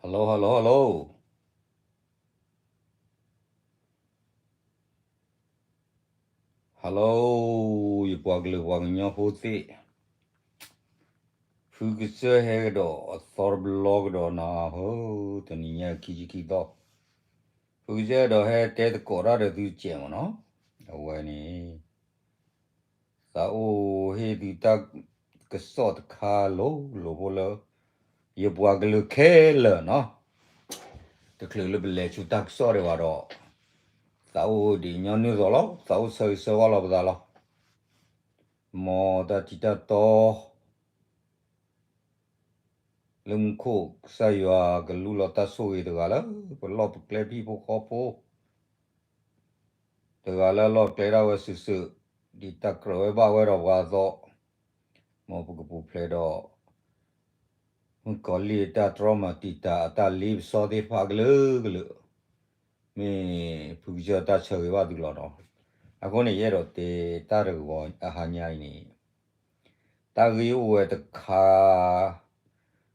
Hello, hello, hello. Hello, ယပှၤကလုာ်ပှၤကညီဖိသ့ၣ်, ဖုကစၢၢ်ဟဲကဒီးအသီတဘျီကဒီးနၤဧၢ, တနံၤညါခံဆံခံသီ, ဖုကစၢၢ်ဒီးဟဲတဲသကိးတၢ်ဒီးသုစဲးမ့ၢ်နီၤ, အဝဲန့ၣ် သးအိၣ်ဟ့ၣ်သုတၢ်ကစီၣ်တခါလိၤလိၤဖိလၢ ယပှၤကလုာ်ခဲလၢာ်နီၤ, တချုးလၢပလဲၤဆူတၢ်ကစီၣ်ဒံးဘၣ်ဒီး, သးအိၣ်ဒ်ညီနုၢ်သိးလီၤ, သးအိၣ်ဆၢဂ့ၤဆၢဝါလီၤပသးလီၤ. မ်တၢ်ထံၣ်တၢ်တီ လၢမူခိၣ်ကစၢ်ယွၤကလူလီၤတၢ်ဆိၣ်ဂ့ၤတဂၤလၢ ပလီၢ်ပကျဲဟံၣ်ဖိဃီဖိ တဂၤလၢအလီၢ်ကျဲဒၣ်ဝဲစုာ်စုာ်, ဒ်တၢ်ကြၢးဝဲဘၣ်ဝဲဒီးပှၤအသိး, မ်ပကပူၤဖျဲးဒီး မုၣ်ကီၤလံၢ်အတၢ်တြီမၤတံာ်တာ်အတၢ်လ့ပစီသ့ၣ်တဖၣ်ကလုာ်ကလုာ်, မ့ၢ်ဖုကစၢၢ်တၢ်ဆၢဂ့ၤဘၣ်သုလီၤနီၤ. အဃိန့ၣ် ယအဲၣ်ဒိးတဲတၢ်တဂီၤအဟါညါအံၤန့ၣ် တၢ်ဂ့ၢ်အိၣ်ဝဲတခါ,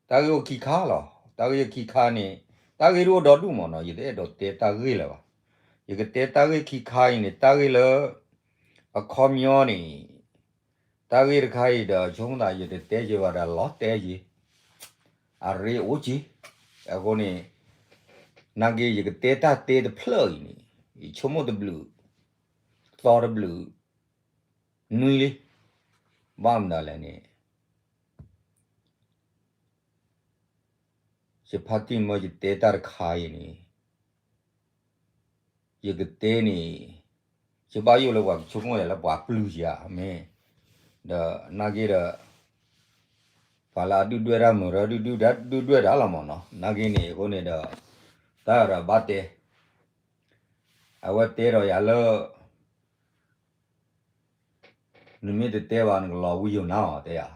တၢ်ဂ့ၢ်အိၣ်ခံခါလီၤ. တၢ်ဂ့ၢ်ခံခါန့ၣ် တၢ်ဂ့ၢ်ဒ်အိၣ်ဒီဒူၣ်မ့ၢ်နီၤ, ယတအဲၣ်ဒိးတဲတၢ်ဂ့ၢ်လၢၤဘၣ်. ယကတဲတၢ်ဂ့ၢ်ခံခါအံၤန့ၣ် တၢ်ဂ့ၢ်လၢ အခီပညီန့ၣ် တၢ်ဂ့ၢ်တခါအံၤဒီး ဆိကမိၣ်သးယတတဲက့ၤဘၣ်ဒီးလီၤတဲက့ၤ, အရ့အိၣ်က့ၤ. အဃိန့ၣ် နာ်က့ ယကတဲတၢ်တဲတဖျၢၣ်အံၤန့ၣ် ယဆိကမိၣ်တဘျုး သီတဘျုး နွံလံ. ဘၣ်မနုၤလဲၣ်န့ၣ် ယဖါတံၢ်မၢယတဲတၢ်တခါအံၤန့ၣ် ယကတဲန့ၣ် ယဘၣ်ယိၣ်လၢပှၤကဆိကမိၣ်ယၤလၢပှၤပျုၢ်ယၤမ့ၢ်, ဒီးနာ်က့ဒီး ပှၤလၢအဒုၣ်ဒွဲၣ်တၢ်မုာ်ရၢ ဒုၣ်ဒုၣ်ဒုၣ်ဒွဲၣ်တၢ်လီၤမ့ၢ်နီၤ. နာ်က့န့ၣ် အဃိန့ၣ်ဒီး တၢ်ဒီးဘၣ်တဲ အဝဲတဲဒီးယၤလၢ နမ့ၢ်တတဲဘၣ် နကလီၤဝံယိၤနါအီၤ တဲယၤ.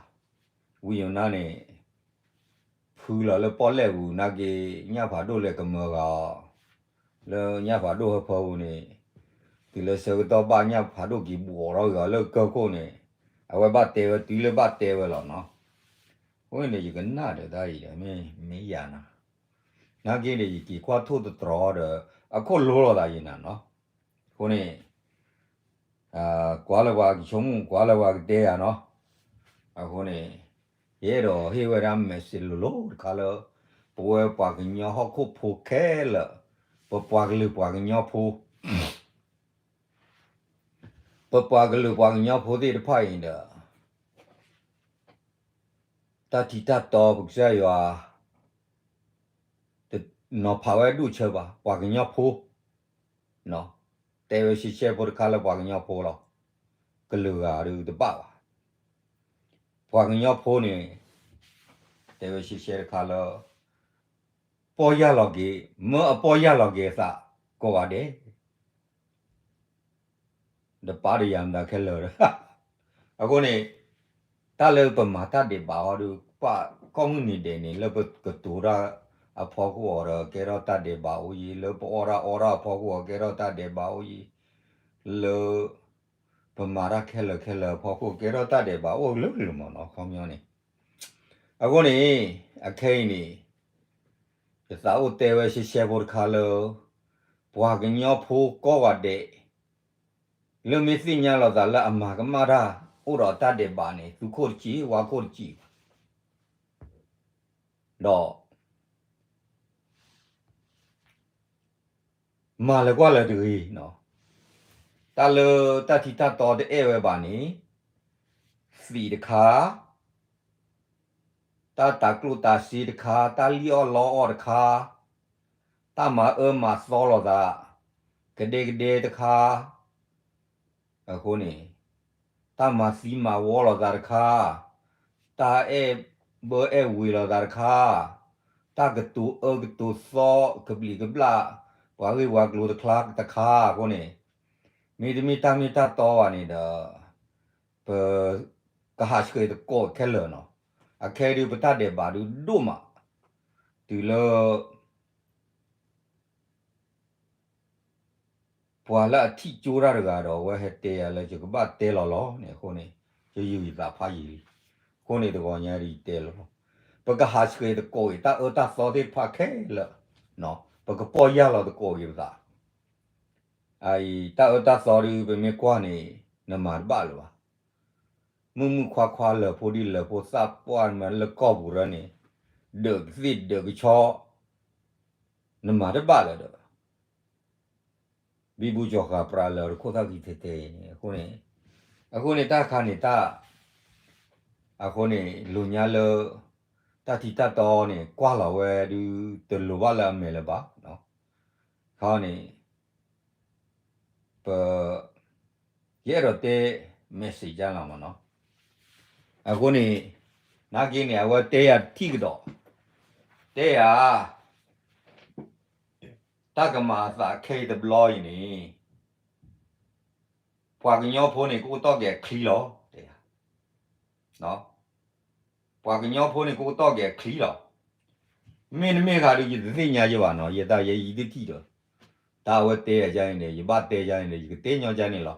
ဝံယိၤနါန့ၣ် ဖုလီၤလၢပီၣ်လဲၣ်ပူၤ နာ်က့ ညၣ်ဖးဒိၣ်လဲၤကမၢဂၤအီၤ လၢညၣ်ဖးဒိၣ်ဟၢဖၢပူၤန့ၣ် တုၤလၢဆၢကတီၢ်ဘၣ်ညၣ်ဖးဒိၣ်က့ၤဘှီးထီၣ်က့ၤအီၤလၢကၢၢ်ခိၣ်န့ၣ် အဝဲဘၣ်တဲဝဲတုၤလၢဘၣ်တဲဝဲလီၤနီၤ. အဃိန့ၣ် ယကနၣ်ဒီးတၢ်အံၤဒီး မ့ၢ်ယၤနၤ နာ်က့န့ၣ် ယက့ၤကွၢ်ထိၣ်သတြီၤဒီး အခိၣ်လိလိာ်သးယနၤနီၤ. အဃိန့ၣ် ကွၢ်လၢပှၤကဆိကမိၣ် ကွၢ်လၢပှၤကတဲယၤနီၤ. အဃိန့ၣ် ယအဲၣ်ဒိးဟ့ၣ်ဝဲဒၣ် message လိၤလိၤတခါလၢ ပဝဲပှၤကညီဟီၣ်ခိၣ်ဖိခဲလၢာ် ပပှၤကလုာ်ပှၤကညီဖိ ပပှၤကလုာ်ပှၤကညီဖိသ့ၣ်တဖၣ်အံၤဒီး တၢ်ထံးတၢ်တီပကစၢ်ယွၤ နီၤဖးဝဲဒူၣ်ဆၢဘၣ် ပှၤကညီဖိ တဲဝဲရှဲရှဲဖိတခါလၢပှၤကညီဖိလီၤ. ကလုာ်ဂၤဒုးတဘၣ်ဘၣ်. ပှၤကညီဖိန့ၣ် တဲဝဲရှဲရှဲတခါလၢ ပီၢ်ယၢ်လီၤက့ၤ မၢအပီၢ်ယၢ်လီၤက့ၤအသး ကိးဂၤဒဲး ဒီးပာ်ဒီးယၤမတၤခဲလၢာ်ဒီး အဃိန့ၣ် တၢ်လၢပမၤတၢ်ဒဲးဘးအီၤဒီး ပှၤကိးမုၢ်နံၤဒဲးန့ၣ် လၢပကတိၤတၢ်အဖီခိၣ်အီၤဒီး ကဲထီၣ်တၢ်ဒဲးဘးအိၣ်ယံၤ, လၢပအီၣ်တၢ်အီတၢ်အဖီခိၣ်အီၤ ကဲထီၣ်တၢ်ဒဲးဘးအိၣ်ယံၤ, လၢ ပမၤတၢ်ခဲလၢာ်ခဲလၢာ်အဖီခိၣ် ကဲထီၣ်တၢ်ဒဲးဘးအိၣ်ကလုာ်ကလုာ်မ့ၢ်နီၤ ခီပညီန့ၣ်. အဃိန့ၣ် အခဲအံၤန့ၣ် ယသးအိၣ်တဲဝဲရှဲရှဲဖိတခါလၢ ပှၤကညီဖိကိးဂၤဒဲး လၢမ့ၢ်သ့ၣ်ညါလီၤသးလၢအမၤကမၣ်တၢ် အိၣ်ဒီးတၢ်ဒဲးဘးန့ၣ် သူခိၣ်တစံး ဝါခိၣ်တစံး ဒီး မၤလၢကွၢ်လၢတဂ့ၤနီၤ. တၢ်လၢတၢ်ထံးတၢ်တီတအဲၣ်ဝဲဘၣ်န့ၣ် သံးတခါ, တၢ်တၤကျိၣ်တၤစ့တခါ, တၢ်လံၣ်အီၣ်လီအီၣ်တခါ, တၢ်မၤအၢမၤသီလိာ်သး ကဒဲကဒဲတခါ, အဃိန့ၣ် တၢ်မၤသံမၤဝီလိာ်သးတခါ, တၢ်အဲၣ်ဘၢအဲၣ်ဝ့ၤလိာ်သးတခါ, တၢ်ကတိၤအၢကတိၤသီကဘျံးကဘျၣ် ပှၤဂ့ၢ်ပှၤကျိၤတခါတခါအဃိန့ၣ်, မ့တမ့ၢ်တၢ်မ့ၢ်တၢ်တီဘၣ်န့ၣ်ဒီး ပကဟးဆှဲးသကိးခဲလၢာ်နီၤ. အခဲဒုးပတၢ်ဒဲးဘးဒုးဒိၣ်မး တုၤလၢ ပှၤလၢအထံၣ်ကၠိတၢ်တဂၤဒီး အဝဲဟဲတဲယၤလၢယကဘၣ်တဲလီၤလီၤန့ၣ်အဃိန့ၣ်, ယယုၢ်ယသးဖးယံာ်လံ. အဃိန့ၣ်တဂီၤညါဒ်ယတဲလီၤလီၤ. ပကဟးဆှဲးသကိးက့ၤ တၢ်အၢတၢ်သီသ့ၣ်တဖၣ်ခဲလၢာ်, ပကပီၢ်ယၢ်လီၤသကိးက့ၤပသး, အအံၤ တၢ်အၢတၢ်သီဒုး ပမ့ၢ်ကွၢ်န့ၣ် နမၤတဘၣ်လၢၤဘၣ်. မုၣ်မုၣ်ခွါခွါ လၢၢ်ဖိဒုလၢၢ်ဖိ သးပှၢ်မၤလၢကီၢ်ပူၤရၢန့ၣ် ဒၢးကသ့ၣ်ဒၢးကဆီ နမၤတဘၣ်လၢၤဒီး ဘံဘူကၠီၤဃာ်ပြးလၢတခိၣ်သၣ်ခံထဲထဲအံၤန့ၣ် အဃိန့ၣ်, အဃိန့ၣ်တၢ်ခါန့ၣ်တၢ်, အဃိန့ၣ် လိၤညါလၢ တၢ်ထံတၢ်တီန့ၣ် ကွၢ်လီၤဝဲဒုး တလိၤဘၣ်လၢအမဲာ်လၢၤဘၣ်, ခါန့ၣ် ပ ယအဲၣ်ဒိးတဲ message လီၤမ့ၢ်နီၤ, အဃိန့ၣ် နာ်က့န့ၣ် အဝဲတဲယၤတထံၣ်ကဒီး, တဲယၤ တၢ်ကမၤအသးခဲအံၤတဘျီအံၤန့ၣ် ပှၤကညီဖိန့ၣ် ကအိၣ်တီၢ်က့ၤအချံလီၤ, တဲယၤ ပှၤကညီဖိန့ၣ် ကအိၣ်တီၢ်က့ၤအချံလီၤ. မ့တမ့ၢ်ဃးဒီး ယတသ့ၣ်ညါယဘၣ်နီၤ, ယတၢ်ယဲယတထံၣ်ဒီး, တၢ်အဝဲတဲယၤဒ်န့ၣ် ယဘၣ်တဲယၤန့ၣ်ဒီး ယကတဲညီဒ်န့ၣ်လီၤ.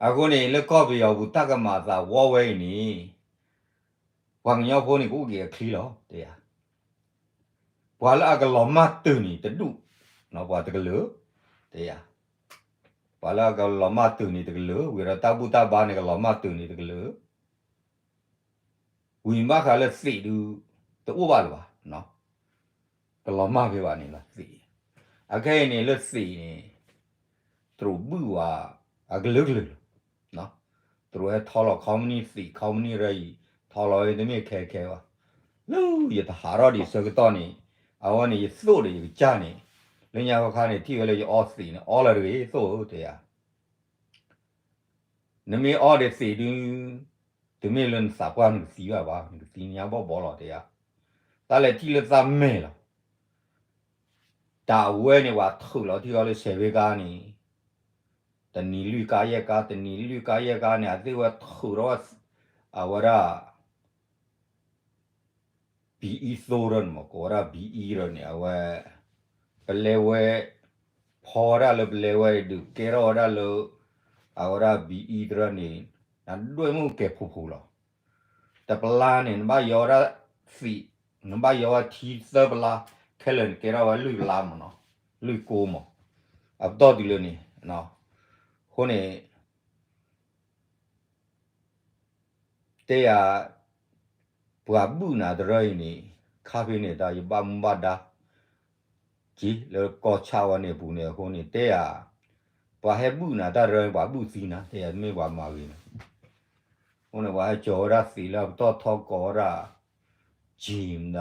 အဃိန့ၣ် လၢကီၢ်ပယီၤပူၤ တၢ်ကမၤအသးဝီဝဲအံၤန့ၣ် ပှၤကညီဖိန့ၣ် ကအိၣ်က့ၤအချံလီၤ တဲယၤ. ပှၤလၢအကလီၤမၢ်တုၤန့ၣ်တဒူၣ်, ပှၤတကလုာ်, တဲယၤ. ပှၤလၢအကလီၤမၢ်တုၤန့ၣ်တကလုာ်, ဝံၤဒီးတၢ်ဘူၣ်တၢ်ဘါန့ၣ် ကလီၤမၢ်တုၤန့ၣ်တကလုာ် ဝံၤဘၣ်ဃးလၢသံးဒုး တအိၣ်ဘၣ်လၢၤဘၣ်, ကလီၤမၢ်ဖဲဘၣ်န့ၣ်လီၤသံး. အခဲအံၤန့ၣ်လၢသံးန့ၣ် တရူးဘုၣ်ဝဲ အကလုာ်ကလုာ်လီၤ. တရူးဟဲထီလီၤခီမနံၣ်သံး ခီမနံၣ်ရၢအံၤ ထီလီၤဝဲတမ့ၢ်ခဲခဲဘၣ်. လၢယတဟးထီၣ်ဒံးဆၢကတီၢ်န့ၣ် အဝဲန့ၣ်ယသိၣ်ဒီးယကစၢ်န့ၣ် လၢညါဃီခါန့ၣ် ထံၣ်ဝဲလၢယအီသံးန့ၣ် အီလၢတဂ့ၤသိၣ်ဧၢတဲယၤ နမ့ၢ်အီဒီးသံးဒုး တမ့ၢ်လၢနသးပှၢ်နကသံဘၣ်ဘၣ် နကသံညါဘီၣ်ဘီလီၤတဲယၤ. တၢ်လဲၤထံၣ်လၢသးမဲာ်လီၤ. တၢ်အဝဲန့ၣ် ပှၤထုးလီၤထံအီၤလၢဆဲးဘ့ကါန့ၣ် တနံၤလွံၢ်ကါယဲၢ်ကါ တနံၤလွံၢ်ကါယဲၢ်ကါန့ၣ် အသ့ၣ်ဝဲထုးထီၣ် အဝဲဒၣ် ဘံအံသိရၢန့ၣ်မး ကိးဝဲဒၣ်ဘံအံရၢန့ၣ် အဝဲ ပလဲဝဲ ဖီဝဲဒၣ်လၢပလဲဝဲဒုးကဲထီၣ်ဝဲဒၣ်လၢ အဝဲဒၣ်ဘံအံတရၢန့ၣ် နဒွဲၣ်မုၢ်ကဲၤဖူဖူလီၤ. တပလါန့ၣ် နဘၣ်ယီဝဲဒၣ်သံး နဘၣ်ယီဝဲထံသၢပလါ ခဲလၢာ်န့ၣ်ကဲထီၣ်ဝဲလွံၢ်ပလါမးနီၤ လွံၢ်ကိမး အပတီၢ်တုၤလၢန့ၣ် အဃိန့ၣ် တဲယၤ ပှၤဘုၣ်နၤတရၢအံၤန့ၣ် ခါဖဲန့ၣ်တၢ်ယဘၣ်မူဘၣ်ဒါ က့လၢကီၢ်ဆၣ်ဝဲန့ၣ်အပူၤန့ၣ်အဃိန့ၣ် တဲယၤ ပှၤဟဲဘုၣ်နၤတၢ်တရၢန့ၣ် ပှၤဘုၣ်သံနၤ တဲယၤတမ့ၢ်ပှၤမၤဂ့ၤနၤ အဃိန့ၣ် ပှၤဟဲကၠီၤဝဲဒၣ်သံးလၢအပတီၢ်ထီကိးဝဲဒၣ် ကၠံၣ်မတၤ ရၣ်မ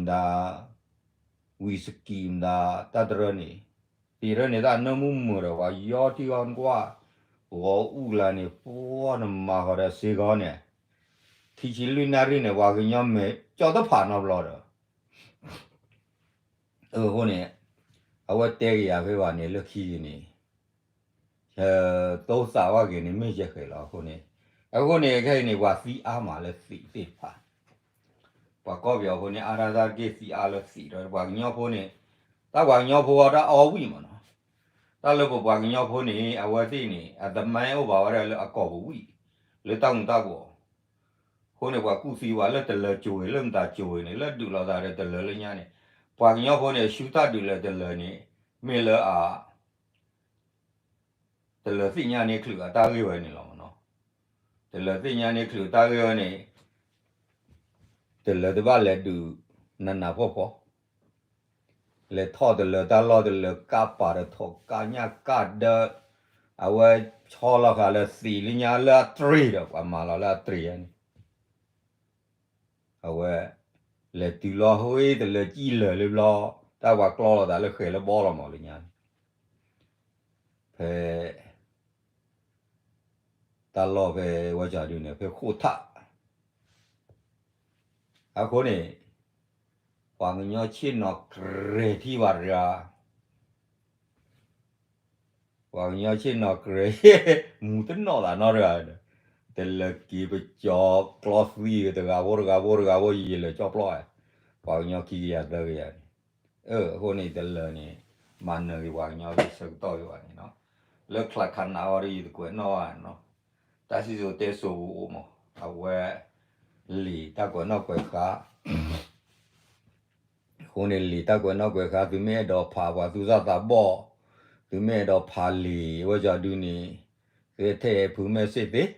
တၤ ဝံၣ်စကံမတၤ တၢ်တရၢန့ၣ် သံးတရၢန့ၣ် တၢ်နၢမူမုာ်ဒီး ပှၤယီထံဂီနကွၢ် ဂီၤအူလၢ်န့ၣ် ပှၤနမၤဃီၤဒီးစ့ဂီၤန့ၣ် ခံဆံလွံၢ်နၣ်ရံၣ်န့ၣ် ပှၤကညီမဲာ်ကၠီတဖးနီတဘျီဒီး အဃိန့ၣ် အဝဲတဲက့ၤယၤဖဲဘၣ်န့ၣ် လၢခံက့ၤန့ၣ် တိသးဝဲက့ၤန့ၣ် မ့ၢ်ယဲဃဲၤလီၤအဃိန့ၣ် အဃိန့ၣ် ခဲအံၤန့ၣ် ပှၤသံအါမးလၢသံးသ့ၣ်တဖၣ် ပှၤကီၢ်ပယီၤဖိန့ၣ် အါဒၣ်တၢ်တက့ၢ်သံအါလၢသံးဒီး ပှၤကညီဖိန့ၣ် တၢ်ပှၤကညီဖိအီၤတၢ်အီဝံၣ်မးနီၤ တၢ်လၢပပှၤကညီဖိန့ၣ် အဝဲသ့ၣ်န့ၣ် အသမိုင်းအိၣ်ဘၣ်ဝဲဒၣ်လၢအကိာ်ပူၤဝံၣ် လၢတၢ်မူၤတၢ်ဘှီး အဃိန့ၣ် ပှၤကူၣ်သံဝဲလၢတလၢၤကၠိၤဝဲ လၢမတၤကၠိၤဝဲန့ၣ် လၢဒုးလိာ်သးဒီးတလၢၤလၢညါန့ၣ် ပှၤကညီဖိန့ၣ် အဆူတၢ်ဒုးလၢၤတလၢၤန့ၣ် မ့ၢ်လၢအ တလၢၤသ့ၣ်ညါန့ၢ်ချုးအတၢ်ဂ့ၢ်ဝဲန့ၣ်လီၤမးနီၤ တလၢၤသ့ၣ်ညါန့ၢ်ချုးအတၢ်ဂ့ၢ်ဝဲန့ၣ် တလၢၤတဘၣ်လဲၤဒုးနးနးဖှီၣ်ဖှီၣ် လဲၤထီၣ်တလၢၤတၢ်လီၢ်တလၢၤ ကးပာ်ဒီးထိးကးညၣ်ကးဒၢ အဝဲဆီလီၤဃာ်လၢသံးလၢညါလၢအတြ့ၤဒီး ပှၤမၤလီၤလၢအတြ့ၤန့ၣ် အဝဲ လဲၤတုၤလီၤဟိတလၢၤကံၣ်လၢာ်လၢဘျီ တၢ်ပှၤကျီလိာ်သးလၢဃဲၤလၢဘီလီၤမးလၢညါန့ၣ် ဖဲ တၢ်လီၢ်ဖဲဝဲကၠီဒုန့ၣ် ဖဲဃိၣ်ထၣ် အဃိန့ၣ် ပှၤကညီဆ့ၣ်နီၤကြဲးထံၣ်ဘၣ်တဂၤ ပှၤကညီဆ့ၣ်နီၤကြဲး မူၤတနီၣ်သးနီတဂၤဒီး တလၢၤက့ၤပကၠီကျီသံတဂၤဖိတဂၤဖိတဂၤဖိ ယံာ်ယံာ်လၢာ်ကၠီပျီၢ် ပှၤကညီခံကယၤသၢကယၤန့ၣ် အဃိန့ၣ်တလၢၤန့ၣ် မၤနၢၤက့ၤပှၤကညီလၢဆၢကတီၢ်က့ၤဘၣ်န့ၣ်နီၤ လၢချးခးနးအီၤဒီးယတကွဲးနီၣ်ဘၣ်နီၤ တၢ်စံၣ်စိၤတဲစိၤပူၤအိၣ်မး အဝဲ လံာ်တၢ်ကွဲးနီၣ်ကွဲးဃါ အဃိန့ၣ် လံာ်တၢ်ကွဲးနီၣ်ကွဲးဃါ သုမ့ၢ်အဲၣ်ဒိးဖးပှၤသူၣ်စၢ်သးဘီၣ်, သုမ့ၢ်အဲၣ်ဒိးဖးလံာ်ဝဲကၠီဒုန့ၣ်, သုထဲဖုမဲာ်စ့ၣ်သ့,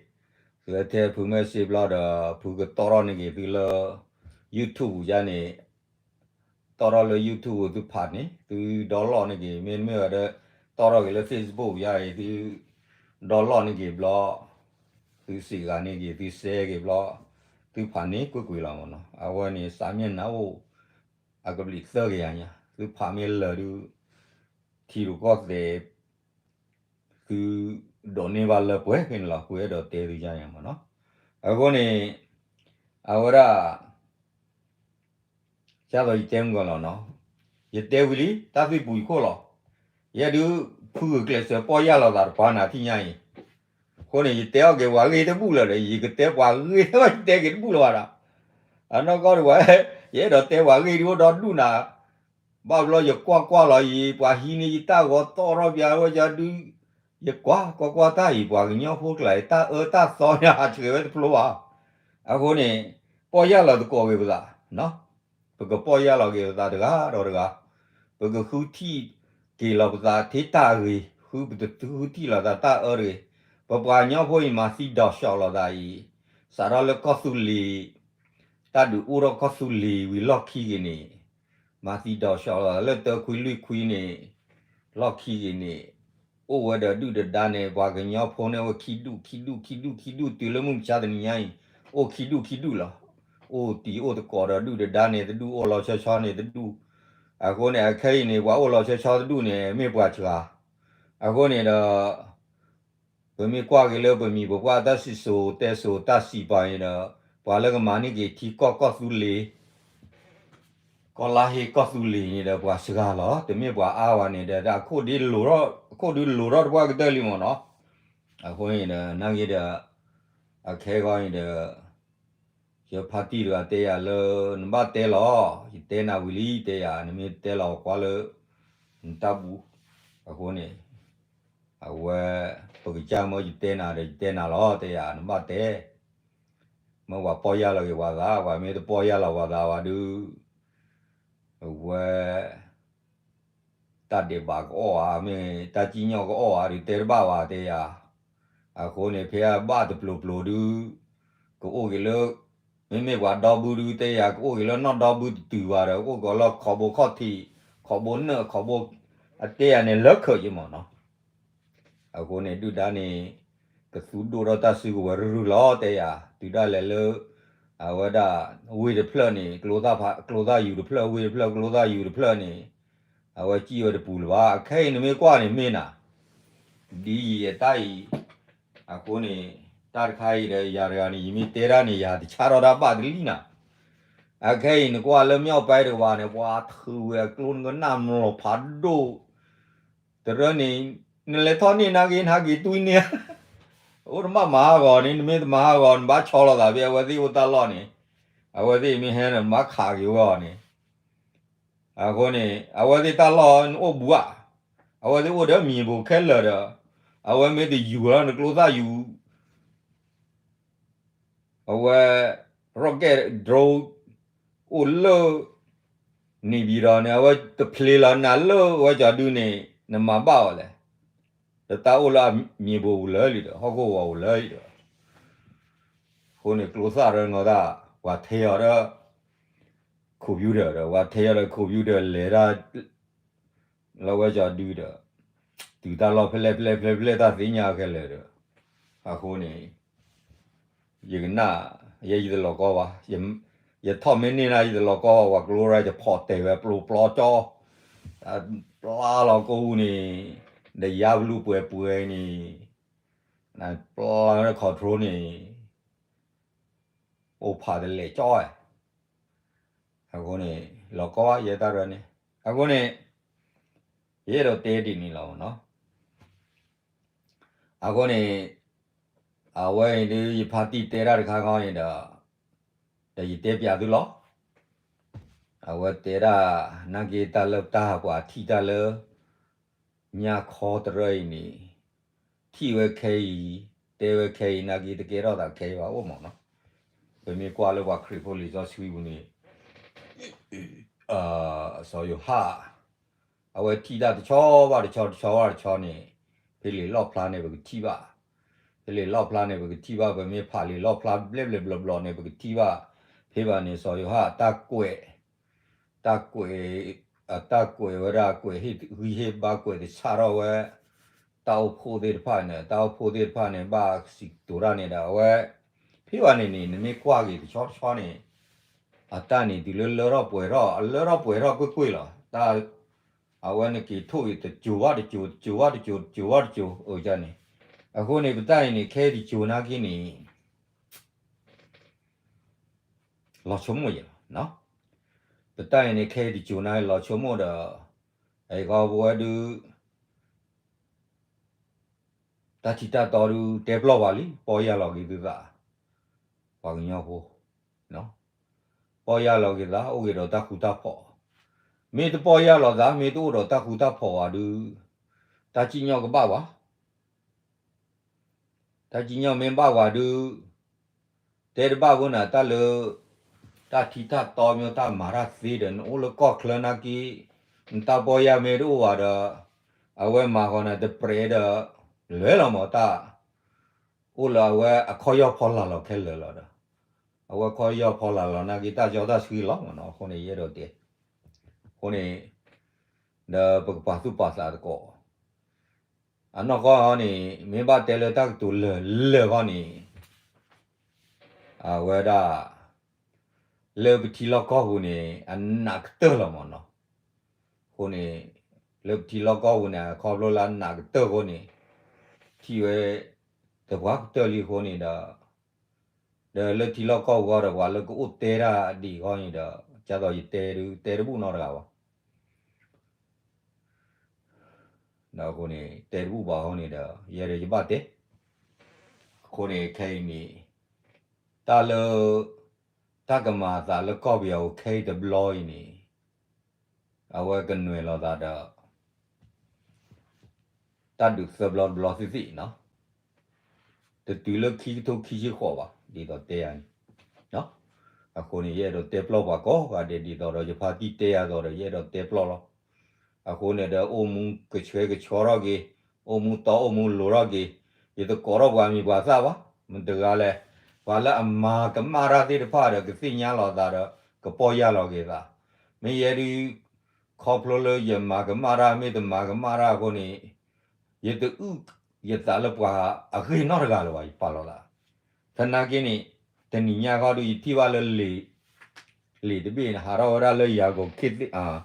သုထဲဖုမဲာ်စ့ၣ်ဘျီဒီး ဖုကတီၢ်ထီၣ်န့ၢ်က့ၤသုလၢ YouTube ယါန့ၣ်, တီၢ်ထီၣ်လၢ YouTube သုဖးန့ၣ် သု download န့ၢ်က့ၤ, မ့တမ့ၢ်ဝဲဒီး တီၢ်ထီၣ်က့ၤလၢ Facebook ယါအံၤ သု download န့ၢ်က့ၤဘျီ သုစံးဂၤန့ၢ်က့ၤ သု share က့ၤဘျီ သုဖးန့ၢ်ကွ့ၢ်ကွ့ၢ်လီၤမ့ၢ်နီၤ. အဝဲန့ၣ် စးမျၢၢ်နၢ်အိၣ် အကဘျံးသၢကယၤညါ, သုဖးမ့ၢ်လၢာ်ဒုး ထံရူၢ်ကီၢ်သဲး သုဒိးန့ၢ်ဘၣ်လၢပှဲၤဖဲန့ၣ်လီၤ. ဃုအဲၣ်ဒိးတဲသုယါညါမ့ၢ်နီၤ. အဃိန့ၣ် အဝဲဒၣ် ကၢ်သိးယတဲမုၢ်ကီးလီၤနီၤ, ယတဲဝံၤလံ တၢ်သွံၣ်ပူၤယခိၣ်လီၤ. ယဲဒုး ဖုဂုာ်ကျဲးစၢးပီၢ်ယၢ်လီၤသးတပၤနၤထံၣ်ညါအံၤ, အဃိန့ၣ် ယတဲအီၣ်က့ၤပှၤဂ့ၢ်တဘူၣ်လၢၤဒီး ယကတဲပှၤဂ့ၢ်တဘၣ် ယတဲက့ၤတဘူၣ်လၢၤဘၣ်ဒီး, အနီၢ်ကီၢ်ဒုးပှၤ ယအဲၣ်ဒိးတဲပှၤဂ့ၢ်ဒုးအိၣ်ဒီဒူၣ်နၤ, ဘၣ်ဘျီယကွၢ်ကွၢ်လီၤအံၤ ပှၤဟံးန့ၢ်ယတၢ်ဂီၤတီၢ်ထီၣ်ပျးဝဲကၠီဒုး, ယကွၢ်ကွၢ်ကွၢ်တၢ်အံၤ ပှၤကညီဖိကျါအံၤ တၢ်အၢတၢ်သီညါဟးဆှဲးဝဲတဖျိဘၣ်. အဃိန့ၣ် ပီၢ်ယၢ်လီၤသကိးက့ၤပသး, ပကပီၢ်ယၢ်လီၤက့ၤပသးတဂၤဒီးတဂၤ, ပကဃုထံၣ်က့ၤလီၤပသးထဲတၢ်ဂ့ၤ, ဃုပတဃုထံၣ်လီၤသးတၢ်အၢတဂ့ၤ, ပပှၤကညီဖိအံၤ မၤသံဒိးဆှီလီၤသးအံၤ, စးထီၣ်လၢကီၢ်သူလ့ၤ, တၢ်ဒုးအိၣ်ထီၣ်ကီၢ်သူလ့ၤဝံၤလီၢ်ခံက့ၤန့ၣ်, မၤသံဒိးဆှီလီၤသးလၢတၢခွံလွံၢ်ခွံန့ၣ်, လီၢ်ခံက့ၤန့ၣ် အိၣ်ဝဲဒီးဒုၣ်ဒီးဒါန့ၣ် ပှၤကညီဖိန့ၣ်အိၣ်ခံဒူၣ်ခံဒူၣ်ခံဒူၣ်ခံဒူၣ် တုၤလၢမုၢ်မဆါတနံၤညါအံၤ အိၣ်ခံဒူၣ်ခံဒူၣ်လီၤ. အိၣ်တံၤအိၣ်သကိးဒီးဒုၣ်ဒီးဒါန့ၣ်တဒူၣ် အိၣ်လီၤဆီဆီန့ၣ်တဒူၣ်, အဃိန့ၣ် အခဲအံၤန့ၣ် ပှၤအိၣ်လီၤဆီဆီတဒူၣ်န့ၣ် မ့ၢ်ပှၤစှၤ, အဃိန့ၣ်ဒီး ပမ့ၢ်ကွၢ်က့ၤလၢပမံၤပပှၢ်တၢ်စံၣ်စိၤတဲစိၤတၢ်စံးပာ်န့ၣ်ဒီး ပှၤလၢကမၤန့ၢ်က့ၤထံကီၢ်ကီၢ်သူလ့ၤ ကီၢ်လါဟ့ကီၢ်သူလ့ၤန့ၣ်ဒီး ပှၤစှၤလီၤ တမ့ၢ်ပှၤအါဝဲန့ၣ်ဒီး အခိၣ်ဒုးလိၤထီၣ်တပှၢ်ကတၢၢ်လံမ့ၢ်နီၤ. အဃိန့ၣ်ဒီး နာ်က့ဒီး အခဲဂီၤန့ၣ်ဒီး ယဖါတံၢ်တဂၤတဲယၤလၢ နဘၣ်တဲလီၤ, ယတဲနၤဝံၤလံ တဲယၤ နမ့ၢ်တဲလီၤကွၢ်လၢ နတၢ်ဘူၣ်, အဃိန့ၣ် အဝဲ ပကစၢ်မၢယတဲနၤဒီး ယတဲနၤလီၤ တဲယၤ နဘၣ်တဲ မၢပှၤပီၢ်ယၢ်လီၤက့ၤပှၤသး ပှၤမ့ၢ်တပီၢ်ယၢ်လီၤပှၤသးဝဲဒုး အဝဲ တၢ်ဒဲးဘးကအီၣ်ဧါ မ့ၢ်တၢ်စံၣ်ညီၣ်ကအီၣ်ဧါ ဒုးတဲတဘၣ်ဘၣ်တဲယၤ, အဃိန့ၣ် ဖဲအဘၣ်တပျိၤပျိၤဒုး ကအိၣ်က့ၤလၢ မ့မ့ၢ်ပှၤဒီဘုဒုးတဲယၤ ကအိၣ်က့ၤလၢနီၢ်ဒီဘုတတုၤဘၣ်ဒီး ကအိၣ်က့ၤလၢခီဘိခီၣ်ထံး ခီဘိနၢၣ်ခီဘိ အတဲယၤန့ၣ်လၢခၢးယမ့ၢ်နီၤ. အဃိန့ၣ် ဒုၣ်ဒါန့ၣ် ကသူဒိၣ်ထီၣ်တၢ်စုကဝဲၤရုၢ်ရုၢ်လီၤ တဲယၤ တုၤဒၣ်လဲာ်လၢ အဝဲဒၣ် ဝ့ၢ်တဖျၢၣ်န့ၣ် ကျိသၣ်ဖး ကျိသၣ်ယူၤတဖျၢၣ် ဝ့ၢ်တဖျၢၣ် ကျိသၣ်ယူၤတဖျၢၣ်န့ၣ် အဝဲစံၣ်ဝဲတပူၤလၢၤဘၣ်. အခဲအံၤနမ့ၢ်ကွၢ်န့ၣ်မ့ၢ်နၤ ဒ်ယံာ်အတၢ်အံၤ အဃိန့ၣ် တၢ်တခါအံၤဒီးယၤတဂၤန့ၣ် ယမ့ၢ်တဲတၢ်န့ၣ် ယၤတဆါထီၣ်တၢ်ဘၣ်တလံနၤ. အခဲအံၤနကွၢ်လၢ မြောက်ပိုင်း တကပၤန့ၣ် ပှၤထုးဝဲအကျိနကနၣ်မျိာ်ဖးဒိၣ် တရၢန့ၣ် နလဲၤထီၣ်န့ၢ်နာ်က့ နဟးက့ၤတွံၢ်န့ၢ် အိၣ်တမၣ်မၤဟးဂီၤန့ၣ် နမ့ၢ်တမၤဟးဂီၤ နဘၣ်ဆီလီၤသးဖဲ အဝဲသ့ၣ်အိၣ်တၢ်လီၢ်န့ၣ် အဝဲသ့ၣ်မ့ၢ်ဟဲန့ၣ် နဘၣ်ခးက့ၤဝဲအီၤန့ၣ် အဃိန့ၣ် အဝဲသ့ၣ်တၢ်လီၢ်အိၣ်ဘူးဧါ, အဝဲသ့ၣ်အိၣ်ဒီးမံၤဘိးခဲလၢာ်ဒီး အဝဲမ့ၢ်တယူၤလီၤ နကျိသၣ်ယူၤ အဝဲ rocket drone အိၣ်လၢ န့ၣ်ဘံၤဒီးန့ၣ် အဝဲတဖျ့လီၤနၤလၢဝဲကၠီဒုန့ၣ် နမၤဘၣ်အီၤလဲၣ်. တၢ်အိၣ်လၢအမံၤဘိးပူၤလၢလံဒီး ဟီၣ်ခိၣ်ဂီၤပူၤလၢလံဒီး အဃိန့ၣ် ကျိသၣ်ရၢနီၤတၢ် ပှၤထဲအီၤဒီး computer ဒီး ပှၤထဲအီၤဒီး computer လဲၤတၢ် လၢဝဲကၠီဒုဒီး တုၤတၢ်လီၢ်ဖဲလဲၣ်ဖဲလဲၣ်ဖဲလဲၣ်ဖဲလဲၣ် တၢ်သ့ၣ်ညါခဲလၢာ်ဒီး အဃိန့ၣ် ယကနၣ် ယဲယတလီၤကီဘၣ် ယထီၣ်မ့ၢ်န့ၢ်နၤ ယတလီၤကီဘၣ် ပှၤကျိရၢ ယဖီၣ်တဲာ်ဝဲပျိပျီကၠီ ပျါလီၤကိးပူၤန့ၣ် ဒီးယါဘလူးပှဲၤပှဲၤန့ၣ် ပျါ control န့ၣ် အိၣ်ဖးတလဲာ်ကၠီဝဲ အဃိန့ၣ် လီၤကီယဲတၢ်ရၢန့ၣ် အဃိန့ၣ် ယအဲၣ်ဒိးတဲဒ်န့ၣ်လီၤနီၤ. အဃိန့ၣ် အဝဲအံၤဒုး ယဖါတံၢ်တဲတၢ်တခါခီန့ၣ်ဒီး ဒီးယတဲပျးသုလီၤ. အဝဲတဲဒၣ် နာ်က့တၢ်လၢတၢ်ပှၤထံၣ်တၢ်လၢ ညါခီတရၢအံၤန့ၣ် ထံၣ်ဝဲခဲအံၤ တဲဝဲခဲအံၤ နာ်က့တကဲထီၣ်သးခဲအံၤဘၣ်အိၣ်မးနီၤ. ပမ့ၢ်ကွၢ်လၢပှၤခရံာ်ဖိလံာ်စီဆှံပူၤန့ၣ် စီၤယိၤဟၣ် အဝဲထံၣ်တၢ်တဆီဘၣ်တဆီ တဆီဘၣ်တဆီန့ၣ် ဖဲလံာ်လီၣ်ဖျါန့ၣ် ပကထံၣ်ဘၣ်, ဖဲလံာ်လီၣ်ဖျါန့ၣ် ပကထံၣ်ဘၣ်, ပမ့ၢ်ဖးလံာ်လီၣ်ဖျါဘျဲၣ်ဘျဲၣ်ဘျီဘျီန့ၣ် ပကထံၣ်ဘၣ်, ဖဲဘၣ်န့ၣ် စီၤယိၤဟၣ်တၢ်ကွဲး တၢ်ကွဲး အတၢ်ကွဲးဝဲဒၣ် ကွဲးဟ့ၣ်ဂံၢ်ဟ့ၣ်ဘါ ကွဲးတဆၣ်ထီၣ်ဝဲ တၢ်အိၣ်ဖှိၣ်သ့ၣ်တဖၣ်န့ၣ် တၢ်အိၣ်ဖှိၣ်သ့ၣ်တဖၣ်န့ၣ် ဘၣ်စံးကတိၤတၢ်န့ၣ်ဒီး အဝဲ ဖဲဘၣ်န့ၣ်န့ၣ် နမ့ၢ်ကွၢ်က့ၤတဆီတဆီန့ၣ် အတၢ်န့ၣ်တုၤလၢလၢထီၣ်ပှဲၤထီၣ် အလၢထီၣ်ပှဲၤထီၣ်ကွ့ၢ်ကွ့ၢ်လီၤ. တၢ် အဝဲနက့ၤထိၣ်အံၤ တစိၤဘၣ်တစိၤ တစိၤဘၣ်တစိၤ တစိၤဘၣ်တစိၤ အန့ၣ်, အဃိန့ၣ် ပတၢ်အံၤန့ၣ် ခဲအံၤတစိၤနာ်က့န့ၣ် လီၤဆိကမိၣ်ယဲၢ်လီၤ. ပတၢ်အံၤန့ၣ် ခဲအံၤတစိၤနာ်က့လီၤဆိကမိၣ်ဒီး အဂီၢ်ပဝဲဒုး တၢ်ထံၣ်တၢ်တီဒုး တဲပျီၢ်ပှၤလံ ပီၢ်ယၢ်လီၤက့ၤသုသး ပှၤကညီဖိ, ပီၢ်ယၢ်လီၤက့ၤသး အိၣ်က့ၤဒီးတၢ်ဃူတၢ်ဖိး, မ့ၢ်တပီၢ်ယၢ်လီၤသး မ့ၢ်တအိၣ်ဒီးတၢ်ဃူတၢ်ဖိးဘၣ်ဒုး တၢ်စံၣ်ညီၣ်ကဘၣ်ဘၣ် တၢ်စံၣ်ညီၣ်မ့ၢ်ဘၣ်ဝဲဒုး တဲတဘၣ်ဝဲန့ၣ် တၢ်လၢ တၢ်ထံတၢ်တီမ့ၢ်တၢ်မၤတၢ်သ့ဒီး နအိၣ်လၢကီၢ်ချၢနာ်က့ နတၢ်ပီၢ်ယၢ်မ့ၢ်တအိၣ်ဘၣ်ဒီး အဝဲမၤဃီန့ၣ်တပြဲးဒီး လဲၤလီၤမးတၢ် အိၣ်လၢအဝဲအခီၣ်ယီၢ်ဖီလာ်လီၤခဲလၢာ်လီၤဒီး အဝဲခီၣ်ယီၢ်ဖီလာ်လီၤနာ်က့ တၢ်စီတၢ်ဆှံလီၤမးနီၤ အဃိန့ၣ် ယအဲၣ်ဒိးတဲ အဃိန့ၣ် ဒီးပကပာ်သူၣ်ပာ်သးသကိး အနီၢ်ကီၢ်န့ၣ် မ့ၢ်ဘၣ်တဲလၢတၢ်ကတိၤလၢာ်လၢာ်ခီန့ၣ် အဝဲဒၣ် လၢပထံလီၢ်ကီၢ်ပူၤန့ၣ် အနးကတၢၢ်လီၤမးနီၤ. အဃိန့ၣ် လၢပထံလီၢ်ကီၢ်ပူၤန့ၣ် ခီဖျိလၢအနးကတၢၢ်အဃိန့ၣ် ထံၣ်ဝဲ သပှၢ်ကတၢၢ်လံအဃိန့ၣ်ဒီး ဒီးလၢထံလီၢ်ကီၢ်ပူၤဃီဒီး ပှၤလၢကအိၣ်တဲတၢ်ဒ်အံၤဃီန့ၣ်ဒီး ဒ်သိးယတဲဒုး တဲတဘူၣ်နီတဂၤဘၣ်. ဒီးအဃိန့ၣ် တဲတဘူၣ်ဘၣ်အဃိန့ၣ်ဒီး ယဲဒီးယဘၣ်တဲ အဃိန့ၣ် ခဲအံၤန့ၣ် တၢ်လၢ တၢ်ကမၤအသးလၢကီၢ်ပယီၤအံၤခဲအံၤတဘျီအံၤန့ၣ် အဝဲကနွဲၣ်လီၤသးဒီး တၢ်ဒုးသၢဘျီတဘျီသ့ၣ်သ့ၣ်နီၤ, တတုၤလၢခံကထိခံဆံဃိးဘၣ် ဒ်သိးတဲယၤန့ၣ် အဃိန့ၣ် ယအဲၣ်ဒိးတဲပျီၢ်ပှၤကိးဂၤဒဲး ဒ်သိးဒီးယဖါတံၢ်တဲယၤသိးဒီး ယအဲၣ်ဒိးတဲပျီၢ်လီၤ. အဃိန့ၣ်ဒီး အိၣ်မူကဆှဲကဆှီထီၣ်က့ၤ, အိၣ်မူတီအိၣ်မူလိၤထီၣ်က့ၤ, ယတကိးထီၣ်ပှၤမံၤပှၤသၣ်ဘၣ်, မတၤတဂၤလဲၣ်, ပှၤလၢအမၤကမၣ်တၢ်သ့ၣ်တဖၣ်ဒီး ကသ့ၣ်ညါလီၤသးဒီး ကပီၢ်ယၢ်လီၤက့ၤသး, မ့ၢ်ယဲဒုး ခီဖျိလၢယမၤကမၣ်တၢ် မ့ၢ်တမၤကမၣ်တၢ်အဃိန့ၣ် ယတအုၣ်ယသးလၢပှၤအဂ့ၢ်နီတဂၤလၢၤဘၣ် ယပာ်လီၤသး, သနာ်က့န့ၣ် တနံၤညါဃီဒုး ယထံၣ်ဘၣ်လၢ လံာ်တဘ့ၣ်န့ၣ် ဟးထီၣ်ဝဲဒၣ်လၢယၤကိာ်ခ့သ့ၣ်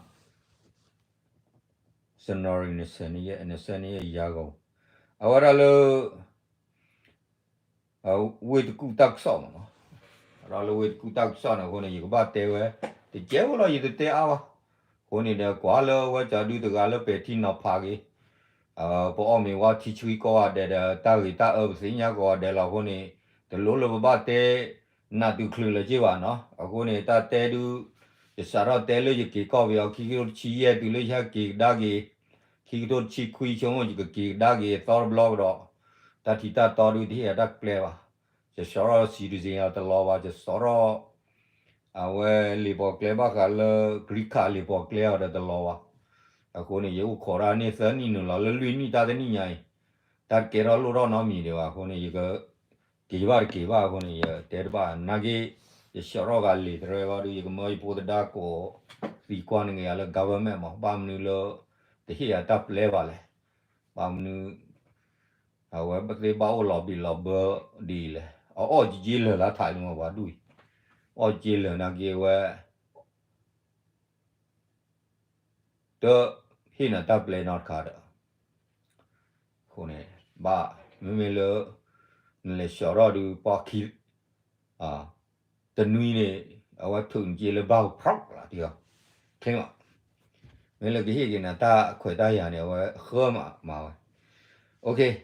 စနီၤရံၤ နဆဲးန့ၣ်ယဲ နဆဲးန့ၣ်ယဲယၤကိာ်, အဝဲဒၣ်လၢ ဝ့ၢ်တကူၣ်တၢ်ကစီၣ်မးနီၤ, အဝဲဒၣ်လၢဝ့ၢ်တကူၣ်တၢ်ကစီၣ်န့ၣ်အဃိန့ၣ် ယကဘၣ်တဲဝဲ တကဲဝဲလီၤ ယတတဲအါဘၣ်, အဃိန့ၣ်ဒီး ကွၢ်လၢဝဲကၠီဒုတဂၤလၢပဲာ်ထံနီၤဖးက့ၤ ပအီၣ်မ့ၤဝါထံဆှံကိးဂၤဒဲးဒီး တၢ်ဂ့ၤတၢ်အၢပသ့ၣ်ညါကိးဂၤဒဲးလီၤအဃိန့ၣ် တလိၣ်လၢပဘၣ်တဲ နးတုၤချုးလၢၤက့ၤဘၣ်နီၤ, အဃိန့ၣ် တၢ်တဲဒုး ယစးထီၣ်တဲလၢယက့ၤကီၢ်ပယီၤ ခံကထိတဆံယဲၢ်တုၤလၢယဟဲက့ၤကဒါက့ၤ, ခံကထိတဆံခွံဆိကမိၣ် ယကက့ၤကဒါက့ၤသီတဘျီကဒီး, တၢ်ထံးတၢ်တီဒုးတဟ့ၣ်အတၢ်ကျဲဘၣ်, ယစးထီၣ် citizen အီၤတလီၤဘၣ်, ယစးထီၣ် အဝဲလံာ်ပိာ်ကျဲဘၣ်ဃးလၢ green card လံာ်ပိာ်ကျဲအီၤဒီးတလီၤဘၣ်, အဃိန့ၣ် ယအိၣ်ခိးတၢ်န့ၢ်သၢနံၣ်နုာ်လီၤလၢလွံၢ်နံၣ်တၢ်တနံၣ်ညါအံၤ, တၢ်တကဲထီၣ်လိၣ်ထီၣ်နီတမံၤဒံးဘၣ်အဃိန့ၣ် ယက က့ၤဘၣ်တက့ၤဘၣ်အဃိန့ၣ် ယတဲတဘၣ် နာ်က့ ယစးထီၣ်ဂၤလံာ်တရဲဘၣ်ဒုး ယကမၢယဖိသဒါကိး သံကွၢ်နက့ၤယၤလၢ government မး ဘၣ်မနုၤလၢ တဟ့ၣ်ယၤတၢ်ပျဲဘၣ်လဲၣ်, ဘၣ်မနုၤ အဝဲသ့ၣ်ဘၣ်အိၣ်လီၤဘံၣ်လီၤဘၢဒ်အံၤလဲၣ်, အအီၣ်က့ၤက့ၤလၢာ်လၢထးလံမး ပှၤဒူၣ်အံၤ, အီၣ်က့ၤလၢာ်နာ်က့ဝဲ တဟ့ၣ်နၤတၢ်ပျဲနီတခါဒီး အဃိန့ၣ် ဘၣ် မ့မ့ၢ်လၢ နလဲၤစးထီၣ်ဒုး ပှၤခံ တနွံန့ၣ် အဝဲထုးနက့လၢဘၣ်ဖျီၣ်လီၤ ထံၣ်အီၤ ချ့မး, မ့ၢ်လၢကဟ့ၣ်က့ၤနၤတၢ်ခွဲးတၢ်ယာ်န့ၣ် အဝဲဃၢမးမၤဝဲ, ပီၢ်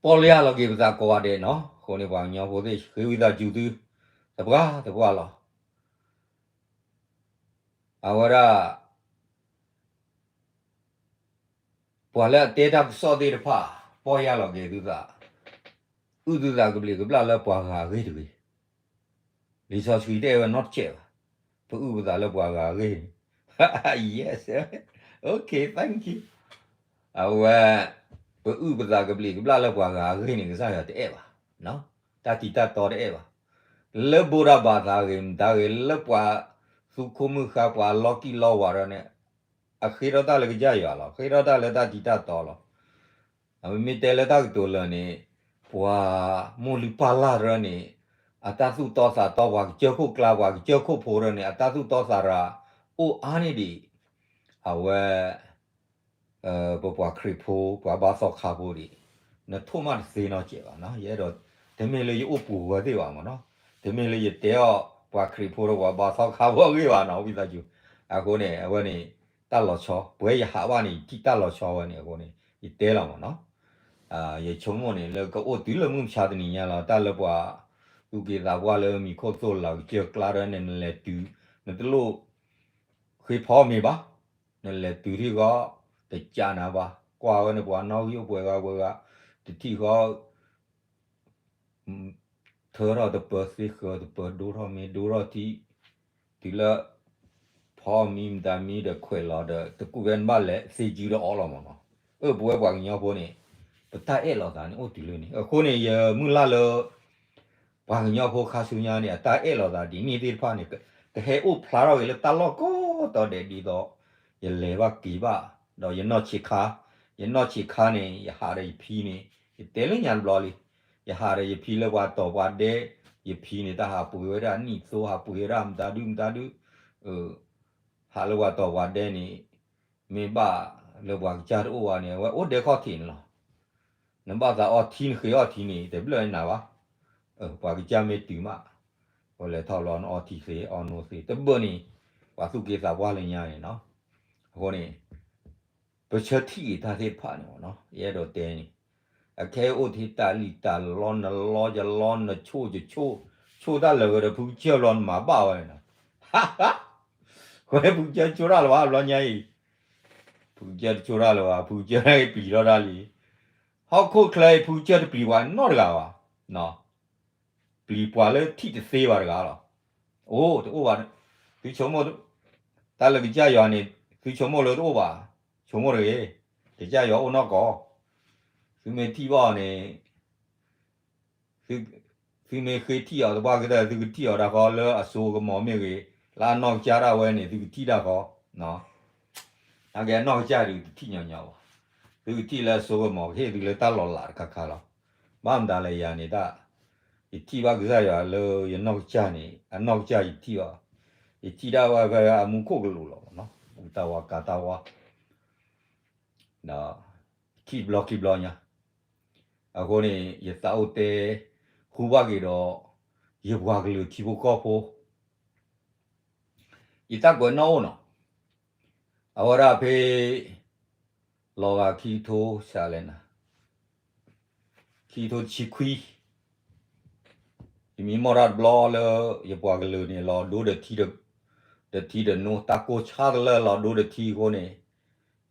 ယၢ်လီၤက့ၤပသးကိးဂၤဒဲးနီၤ, အဃိန့ၣ် ပှၤကညီဖိသ့ၣ် ဃ့ဝံသးစူၤသု သပှၢ်သပှၢ်လီၤ. အဝဲဒၣ် ပှၤလၢအတဲတၢ်ကစီၣ်သ့ၣ်တဖၣ် ပီၢ်ယၢ်လီၤက့ၤသုသး, အုၣ်သုသးကဘျံးကဘျၣ်လၢပှၤဂၤအဂ့ၢ်တဂ့ၤ. လံာ်စီဆှံတအဲၣ်ဝဲနီတစဲးဘၣ်. ပအုၣ်ပသးလၢပှၤဂၤအဂ့ၢ်န့ၣ် Yes, okay, thank you. အဝဲ ပအုၣ်ပသးကဘျံးကဘျၣ်လၢပှၤဂၤအဂ့ၢ်န့ၣ် ကစၢ်ယွၤတအဲၣ်ဘၣ်. တၢ်တံၤတၢ်တီတအဲၣ်ဘၣ်. လၢဘိးဒၣ်ဘၣ်သးဂ့ၤ မတၤဂ့ၤ လၢပှၤသူခိၣ်မုၣ်ဃါ ပှၤလီၤကံၢ်လီၤဝါဒၣ်န့ၣ် အဃ့ထီၣ်တၢ်လၢကစၢ်ယွၤလီၤ. ဃ့ထီၣ်တၢ်လၢတၢ်တံၤတၢ်တီလီၤ. အမ့မ့ၢ်တဲလၢတၢ်ကတိၤလၢာ်န့ၣ် ပှၤမိၢ်လုၢ်ပၢ်လၢ်တရၢန့ၣ် အတၢ်သူၣ်တီသးတီ ပှၤကစၢၢ်ခိၣ်ကျါ ပှၤကစၢၢ်ခိၣ်ဖိတရၢန့ၣ် အတၢ်သူၣ်တီသးရၤ အိၣ်အါန့ၢ်ဒံး အဝဲ ပပှၤခရံာ်ဖိ ပှၤဘါသီခါဖိဒံး နထိၣ်မးတသ့နီတစဲးဘၣ်နီၤ. ယအဲၣ်ဒိး တမ့ၢ်လၢယအိၣ်ပူၤဝဲသ့ၣ်ဘၣ်မ့ၢ်နီၤ. တမ့ၢ်လၢယတဲအီၤ ပှၤခရံာ်ဖိဒီးပှၤဘါသီခါဖိအဂ့ၢ်ဘၣ်နီၤ ဝံသးစူၤ. အဃိန့ၣ် အဝဲန့ၣ် တၢ်လီၤဆီ ပဝဲယဟးဘၣ်န့ၣ် ယထံၣ်တၢ်လီၤဆီဝဲန့ၣ် အဃိန့ၣ် ယတဲလီၤမ့ၢ်နီၤ. ယဆိကမိၣ်န့ၣ် လၢကအိၣ်တုၤလၢမုၢ်မဆါတနံၤညါလီၤ တၢ်လၢပှၤသူၣ်က့သးပှၢ်လၢမံၤခိၣ်သိၣ်လၤကစၢၢ်ကျါဒီးန့ၣ် နလဲၤတုၤ နတလိၣ် ဃ့ဖီမ့ၤဘၣ်. နလဲၤတုၤထံၣ်ဃီ တကးနၤဘၣ်. ကွၢ်ဝဲန့ၣ် ပှၤနီၣ်ဂံၢ်အိၣ်ပှဲၤဂၤပှဲၤဂၤ တထံၣ်ဃီ ထၢထီၣ်တပၢၤသ့ဃၢၤတပၢၤ ဒိထီၣ်မ့ၤဒိထီၣ်ထံ တုၤလၢ ဖီမံၤမတၤမံၤဒီးခွဲးလီၤဒီး တကူၣ်ဝဲနဘၣ်လဲၤသ့ကုဒီးအီၤလီၤမ့ၢ်နီၤ. အၢ ပဝဲပှၤကညီဖိန့ၣ် ပတၢ်အဲၣ်လီၤသးန့ၣ်အိၣ်တုၤလၢန့ၣ်. အဃိန့ၣ် ယမုၢ်လၢ်လၢ ပှၤကညီဖိခါဆူညါန့ၣ် အတၢ်အဲၣ်လီၤသးဒ်န့ၣ်သ့ၣ်တဖၣ်န့ၣ် ကဟဲအိၣ်ဖျါထီၣ်က့ၤလၢတၢ်လီၢ်ကိးတီၤဒဲးဒ်သိး ယလဲၤဘၣ်က့ၤဘၣ် ဒီးယနီၢ်ဆံးခါ, ယနီၢ်ဆံးခါန့ၣ် ယဟးဒီးယဖံန့ၣ် ယတဲလၢညါတဘျီလံ, ယဟးဒီးယဖံလၢပှၤတီၤပှၤဒဲး, ယဖံန့ၣ် တၢ်ဟးပှ့ၤဝဲဒၣ်နံၣ်သိ ဟးပှ့ၤဝဲဒၣ်မတၤဒုမတၤဒု, ဟးလၢပှၤတီၤပှၤဒဲးန့ၣ် မ့ၢ်ဘၣ်လၢပှၤကစၢ်တအိၣ်ဘၣ်န့ၣ် အဝဲအိၣ်ဒဲခီၣ်ထံးန့ၣ်လီၤ. နဘၣ်သးအီထံ နဃ့အီထံန့ၣ် တဘျၢၣ်နၤဘၣ်. ပှၤကစၢ်မ့ၢ်တုၤမး ပလဲၤထီၣ်ဘျီနအီထံသ့ အီနိသ့ တဘၣ်န့ၣ် ပှၤသူၣ်က့သးပှၢ်လၢညါန့ၣ်နီၤ. အဃိန့ၣ် ပဆၢထံၣ်အံၤတၢ်သ့ၣ်တဖၣ်န့ၣ်မ့ၢ်နီၤ ယအဲၣ်ဒိးတဲန့ၣ် အခဲအံၤအိၣ်ထဲတၢ်လံၣ်တၢ်လီ နလီယလီ နဆိၣ်ယဆိၣ်, ဆိၣ်တၢ်လၢာ်ဝဲဒီး ဖုကစၢၢ်ဘျီ နမၤဘၣ်ဝဲန့ၣ်နီၤ. ဃိန့ၣ် ဖုကစၢၢ်တဆိၣ်တၢ်လၢၤဘၣ် ဘျီညါအံၤ, ဖုကစၢၢ်တဆိၣ်တၢ်လၢၤဘၣ်, ဖုကစၢၢ်ပျံၤထီၣ်တၢ်လံ. ဟီၣ်ခိၣ်ချၢအံၤ ဖုကစၢၢ်တပျံၤပှၤနီတဂၤဘၣ်. ပျံၤပှၤလၢထံၣ်တသ့ဘၣ်တဂၤလီၤ. အိၣ် တအိၣ်ဘၣ်, သုဆိကမိၣ် တၢ်လၢကစၢ်ယွၤန့ၣ် သုဆိကမိၣ်လၢတအိၣ်ဘၣ်, ဆိကမိၣ်တဂ့ၤ, ကစၢ်ယွၤအိၣ်နီၢ်ကီၢ်, သုမ့ၢ်ထံၣ်ဘၣ်အီၤန့ၣ် သုမ့ၢ်ဃ့ထံၣ်အီၤတဘၣ်ကတၢၢ် သုကထံၣ်အီၤတၢ်ဃီလၢအစိကမီၤမ့ၢ်ဂ့ၤ, လၢအနီၢ်ကစၢ်ဒၣ်ဝဲန့ၣ် သုကထံၣ်တၢ်ဃီ, နာ်က့အနီၢ်ကစၢ်ဒုးတထံၣ်ညီညီဘၣ်, သုကထံၣ်လၢအစိကမီၤ ကဟ့ၣ်သုလၢတၢ်လီၤလးတခါခါလီၤ. ဘၣ်မတၤလဲၣ်ယၤန့ၣ်တၢ်, ယထံၣ်ဘၣ်ကစၢ်ယွၤလၢယနီၢ်ကစၢ်န့ၣ် အနီၢ်ကစၢ်ယထံၣ်ဘၣ်, ယထံၣ်ဒၣ်ဝဲဖဲအမူခိၣ်ကလူးလီၤမ့ၢ်နီၤ, အူတၢ်ဝါကၤတၢ်ဝါ ဒီး ခံဘျီခံဘျီညါ, အဃိန့ၣ် ယသးအိၣ်တဲ ဟူဘၣ်က့ၤဒီး ယပှၤကလုာ်ထံဖိကီၢ်ဖိ, ယတၢ်ကွဲးနီၣ်အိၣ်နီၤ, အဝဲဒၣ်ဖဲ လီၤဂာ်ခံကထိစးလဲၣ်နၤ, ခံကထိတဆံခွံ ယမံမီၢ်တၢ်တဘျီလၢ ယပှၤကလုာ်န့ၣ် လီၤဒိဒီးထံ, ဒီးထံဒီးနိ တၢ်ကိၢ်ဆါတလၢလီၤဒိဒီးထံအဃိန့ၣ်,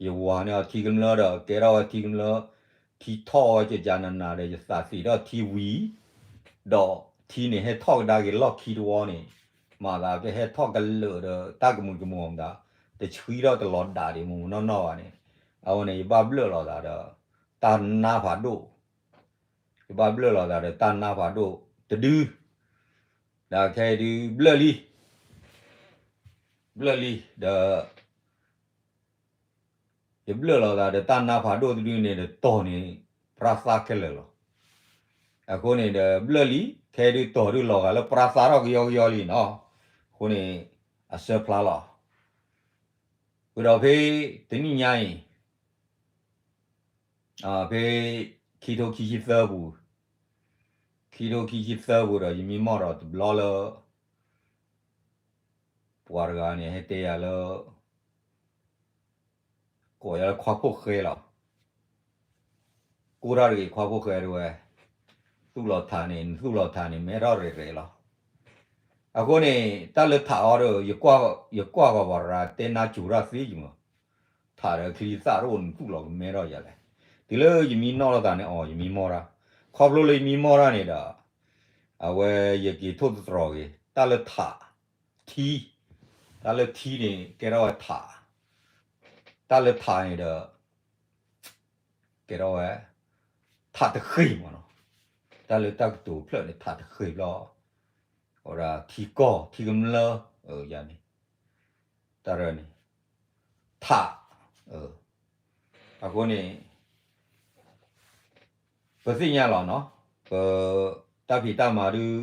ယဝၤန့ၢ်အီၤထံကမျၢၢ်ဒီး ကဲထီၣ်ဝဲထံကမျၢၢ်, ထံထီၣ်ဝဲကကနနၤဒီး ယသးသံးထီၣ်ထံဝံၤ, ဒီးထံန့ၣ်ဟဲထီၣ်ကဒါက့ၤလီၢ်ခံတဝီန့ၣ်, မၤသးဖဲဟဲထီၣ်ကလၢာ်ဒီးတၢ်ကမူၤကမူၤမတၤ, တဆှံထီၣ်တလီၤဒးဒံးမူနီၢ်နီၢ်ဘၣ်န့ၣ်, အဝဲန့ၣ် ယဘၣ်ဘျၢၣ်လီၤသးဒီး တၢ်နါဖးဒိၣ် ယဘၣ်ဘျၢၣ်လီၤသးဒီးတၢ်နါဖးဒိၣ်တဒု, ဒီးခဲအံၤဒုးဘျၢၣ်လံ, ဘျၢၣ်လံဒီး ယဘျၢၣ်လီၤသးဒီးတၢ်နါဖးဒိၣ်တဒုန့ၣ်ဒီးတီၤန့ၣ် ပြါသါခဲလၢာ်လီၤ. အဃိန့ၣ်ဒီးဘျၢၣ်လံ, ခဲအံၤဒုးတီၤဒုးလီၤဂာ်လၢပြါသါထီၣ်ကယီကယီလံနီၤ, အဃိန့ၣ် အဆၢဖျါလီၤ. ဝံၤဒီးဖဲတနံၣ်ညါအံၤ ဖဲခံထိခံဆံသၢပူၤ, ခံထိခံဆံသၢပူၤဒီး ယမံမီၢ်ဒီးတဘျီလၢ ပှၤတဂၤန့ၣ် ဟဲတဲယၤလၢ ကိးယၤလၢခွါဖိဃဲလီၤ. ကိးတၢ်တဂ့ၤ ခွါဖိဃဲတဝဲ, သူၣ်လီၤထးန့ၣ် နသူၣ်လီၤထးန့ၣ် မဲထီၣ်ရဲၣ်ရဲၣ်လီၤ. အဃိန့ၣ် တၢ်လၢထးအီၤဒီး ယကွၢ်ဃီၤပှၤရၤတဲနါစူၤတၢ်သ့ယမၢ ထးဒီးချံသၣ်တအိၣ် နသူၣ်လီၤကမဲထီၣ်ယၤလဲၣ်. တုၤလၢယမံနီၣ်လီၤသးန့ၣ် အီၤ ယမံမီၢ်တၢ်, ခ ခီဖျိလၢယမံမီၢ်တၢ်န့ၣ်ဒီး အဝဲယက့ၤထိၣ်သတြီၤက့ၤ တၢ်လၢထး, ထံ, တၢ်လၢထံန့ၣ် ကဲထီၣ်ဝဲထး, တၢ်လၢထးန့ၣ်ဒီး ကဲထီၣ်ဝဲ ထးတဃ့ၢ်မ့ၢ်နီၤ, တၢ်လၢတၢ်ကတိၤဖျၢၣ်န့ၣ် ထးတဃ့ၢ်ဘျီ, အဝဲဒၣ်ထံကီၢ် ထံကမျၢၢ်, ယၤန့ၣ် တၢ်ရၢန့ၣ် ထး, အဃိန့ၣ် ပသ့ၣ်ညါလီၤနီၤ, ပ တၢ်ဖံးတၢ်မၤဒုး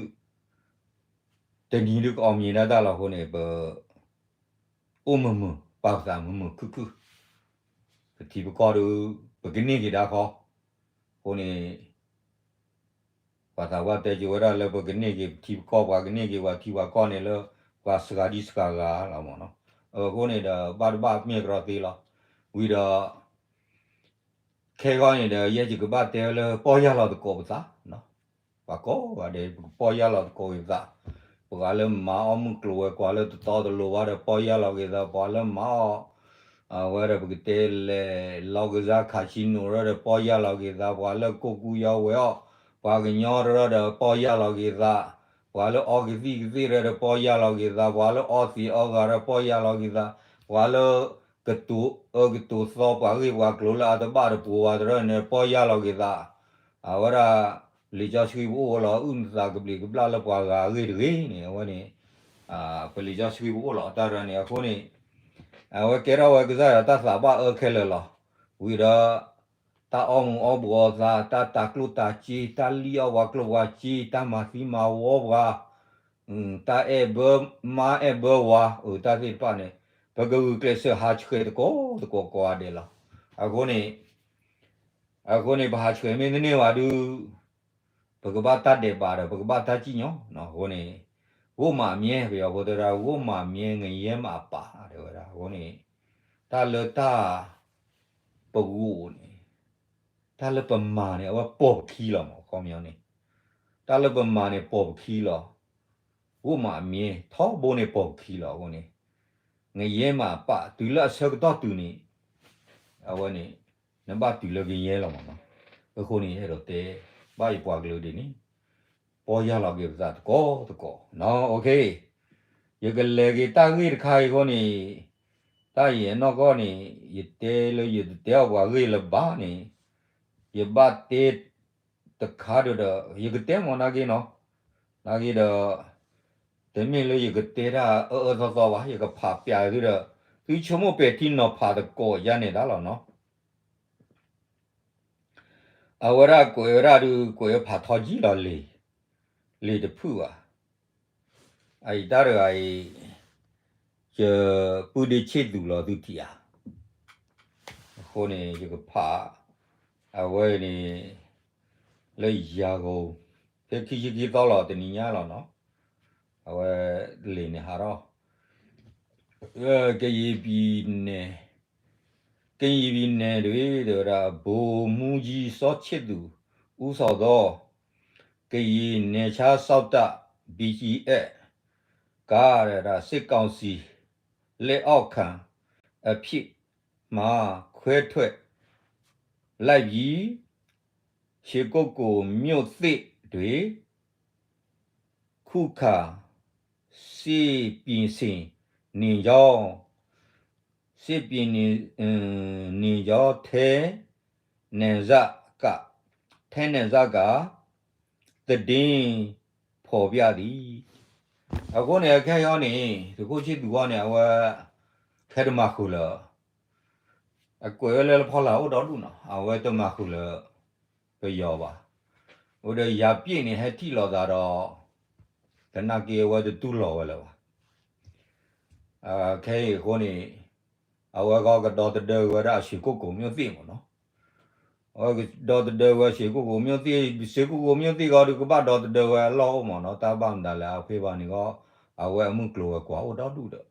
တနံၤဒုးကအီၣ်မံၤဒၣ်တၢ်လီၤအဃိန့ၣ် ပ အိၣ်မုာ်မုာ် ပာ်ပသးမုာ်မုာ်ခုၣ်ခုၣ်, ပထံပကီၢ်ဒုး ပကန့ၢ်က့ၤဒၣ်ခီ, အဃိန့ၣ် ပှၤသးပှၢ်တဲက့ၤဝဲဒၣ်လၢပကန့ၢ်က့ၤပထံပကီၢ် ပှၤကန့ၢ်က့ၤပှၤထံပှၤကီၢ်န့ၣ်လၢ ပှၤစှၤဒံစှၤဂၤလီၤမ့ၢ်နီၤ, အဃိန့ၣ်ဒီး ဘၣ်တဘၣ်မ့ၢ်ကရီသ့လီၤ, ဝံၤဒီး ခဲဂီၢ်န့ၣ်ဒီး ယဲယကဘၣ်တဲလၢပီၢ်ယၢ်လီၤသကိးပသး, ပှၤကိးဂၤဒဲး ပကပီၢ်ယၢ်လီၤသကိးက့ၤပသး, ပှၤလၢမၤအီၣ်မုၢ်ကျိၤဝဲၤကွာ်လၢတတီတလိၤဘၣ်ဒီးပီၢ်ယၢ်လီၤက့ၤသး, ပှၤလၢမၤအီၣ် အဝဲဒီးပကတဲလဲၤလီၤကစၢ် casino ရၢဒီးပီၢ်ယၢ်လီၤက့ၤသး, ပှၤလၢကိးကူယီဝဲၤအီၣ် ပှၤကညီရၢဒီးပီၢ်ယၢ်လီၤက့ၤသး, ပှၤလၢအီကသံၣ်ကသ့ၣ်ရၢဒီးပီၢ်ယၢ်လီၤက့ၤသး, ပှၤလၢအီသံးအီဂၤရၢပီၢ်ယၢ်လီၤက့ၤသး, ပှၤလၢ ကတိၤအၢကတိၤသီပှၤဂ့ၢ်ပှၤကျိၤလၢအတဘၣ်တပှိၤဝဲတရၢန့ၣ် ပီၢ်ယၢ်လီၤက့ၤသး, အဝဲဒၣ် လံာ်စီဆှံပအိၣ်ဝဲလီၤ အုၣ်နသးကဘျံးကဘျၣ်လၢပှၤဂၤအဂ့ၢ်တဂ့ၤန့ၣ် အဝဲန့ၣ် ပလံာ်စီဆှံပအိၣ်လီၤတၢ်ရၢန့ၣ် အဃိန့ၣ် အဝဲကဲထီၣ်ဝဲကစၢ်ယွၤတၢ်သးဘၣ်အၢခဲလၢာ်လီၤ. ဝံၤဒီး တၢ်အီမူၤအီဘှီးသး, တၢ်တၤကျိၣ်တၤစ့, တၢ်လံၣ်အီၣ်ပှၤကျိပှၤစ့, တၢ်မၤသံမၤဝီပှၤ, တၢ်အဲၣ်ဘၢမါအဲၣ်ဘၢဝၤ အတၢ်သ့ၣ်တဖၣ်န့ၣ် ပကဂုာ်ကျဲးစၢးဟးဆှဲးသကိးသကိးကိးဂၤဒဲးလီၤ. အဃိန့ၣ် အဃိန့ၣ် ပဟးဆှဲးမ့ၢ်တန့ၢ်ဘၣ်ဒုး ပကဘၣ်တၢ်ဒဲးဘးဒီး ပကဘၣ်တၢ်စံၣ်ညီၣ်နီၤ. အဃိန့ၣ် ဂိၢ်မးအမြဲ ပယီၤဖိတဲဝဲဒၣ် ဂိၢ်မးအမြဲ ငရဲမးအပၢ် တဲဝဲဒၣ်. အဃိန့ၣ် တၢ်လၢတၢ်ပဂိၢ်န့ၣ် တၢ်လၢပမၤန့ၣ် အဝဲပိာ်ပခံလီၤမး အခီပညီန့ၣ် တၢ်လၢပမၤန့ၣ် ပိာ်ပခံလီၤ. ဂိၢ်မးအမြဲ ထီဘိန့ၣ်ပိာ်ပခံလီၤ. အဃိန့ၣ် ငရဲမးအပၢ် တုၤလၢအဆၢကတီၢ်တုၤန့ၣ် အဝဲန့ၣ် နဘၣ်တုၤလၢကယဲလီၤမးနီၤ. အဃိန့ၣ် ယအဲၣ်ဒိးတဲ ဘၣ်ယပှၤကလုာ်ဒ်န့ၣ် ပီၢ်ယၢ်လီၤက့ၤပသးသကိးသကိးနီၤ. ယကလဲၤက့ၤတၢ်ဂ့ၢ်တခါအံၤအဃိန့ၣ် တၢ်အံၤအနီၢ်ကီၢ်န့ၣ် ယတဲလၢယတတဲအီၣ်ပှၤဂ့ၢ်လၢၤဘၣ်န့ၣ် ယဘၣ်တဲတခါဒီး ယကတဲမးနာ်က့နီၤ. နာ်က့ဒီး တမ့ၢ်လၢယကတဲတၢ်အၢအၢသီသီဘၣ်, ယကဖးပျးသုဒီး သုဆိကမိၣ်ပဲာ်ထံနီၤဖးသကိးယါန့ၣ်တၢ်လီၤနီၤ. အဝဲဒၣ်ကွဲးဝဲဒၣ်ဒုး ကွဲးဝဲဖးထီကံလီၤလံာ်, လံာ်တဖုၣ်ဘၣ်. အအံၤတၢ်တဂၤအံၤ ယပုၢ်ဒ့ဆ့ၣ်သူးလီၤသုထံၣ်ဧါ. အဃိန့ၣ် ယကဖး အဝဲန့ၣ် လၢယၤကိာ် ဖဲခံဆံခံသီလီၤ တနံၤညါလီၤနီၤ. အဝဲလံာ်န့ၣ်ဟးထီၣ် ကရင်ပြည်နယ်, ကရင်ပြည်နယ်တွင် ဗိုလ်မှူးကြီး စောချစ်သူ ဦးဆောင်သော ကရင်နယ်ခြားစောင့်တပ် ဘီဂျီအက်ဖ် က စစ်ကောင်စီလက်အောက်ခံအဖြစ်မှ ခွဲထွက်လိုက်ပြီး ရွှေကုက္ကိုမြို့သစ်တွင် ခုခံစစ်ပြင်ဆင်နေကြောင်း စစ်ပြင်နေကြောင်း ထိုင်နယ်စပ်က ထိုင်နယ်စပ်က သတင်းဖော်ပြသည်. အဃိန့ၣ် အခဲအံၤန့ၣ် သုးခိၣ်ဆ့ၣ်သူးအံၤန့ၣ် အဝဲ ခဲတမၤဃုာ်လၢ အကွဲးဝဲလၢလၢဖီလာ်အိၣ်ဒီဒူၣ်နီၤ, အဝဲတမၤဃုာ်လၢ ပယီၤဘၣ်. အိၣ်ဒီးယၤပျ့ၣ်န့ၣ် ဟဲထံၣ်လိာ်သးဒီး သနာ်က့အဝဲတတူၢ်လိာ်ဝဲလၢၤဘၣ်. ခဲအံၤအဃိန့ၣ် အဝဲဂီၢ်ကဒီသဒၢဝဲဒၣ်အရွှေကုက္ကိုမြို့သစ်မ့ၢ်နီၤ. အဝဲကဒီသဒၢဝဲရွှေကုက္ကိုမြို့သစ်, ရွှေကုက္ကိုမြို့သစ်ဂီၢ်ဒုးကဘၣ်ဒီသဒၢဝဲအလီၢ်အိၣ်မ့ၢ်နီၤ, တၢ်ဘၣ်မတၤလဲၣ်အဖဲဘၣ်န့ၣ်ဂီၢ် အဝဲအမုၢ်ကျိၤဝဲၤကွာ်အိၣ်ဒီဒူၣ်ဒီး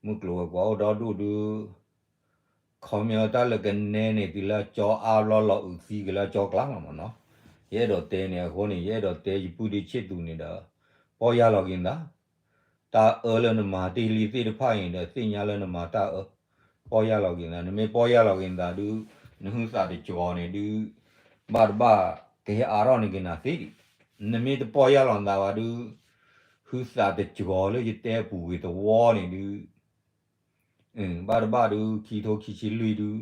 မုၢ်ကျိၤဝဲၤကွာ်အိၣ်ဒီဒူၣ်ဒုး ခီပညီတၢ်လၢကနဲန့ၣ် တုၤလၢကၠီအါဘျီလီၤအုးသံက့ၤလၢကၠီကျါလီၤမ့ၢ်နီၤ. ယအဲၣ်ဒိးတဲန့ၣ်အဃိန့ၣ် ယအဲၣ်ဒိးတဲယပုၢ်ဒ့ဆ့ၣ်သူးန့ၣ်ဒီး ပီၢ်ယၢ်လီၤက့ၤနသး, တၢ်အၢလၢနမၤတ့ၢ်လံသ့ၣ်တဖၣ်အံၤဒီး သ့ၣ်ညါလၢနမၤတၢ်အၢ, ပီၢ်ယၢ်လီၤက့ၤနသး, နမ့ၢ်ပီၢ်ယၢ်လီၤက့ၤနသးဒုး နဟုသးတကီၤန့ၣ်ဒုး ဘၣ်တဘၣ် ကဟဲအါထီၣ်န့ၢ်က့ၤနၤသ့ဒံး, နမ့ၢ်တပီၢ်ယၢ်လီၤနသးဘၣ်ဒုး, ဟုသးတစှီၤလၢယတဲပူၤဝံၤသဝီန့ၣ်ဒုး, ဘၣ်တဘၣ်ဒုး ခံထိခံဆံလွံၢ်ဒုး,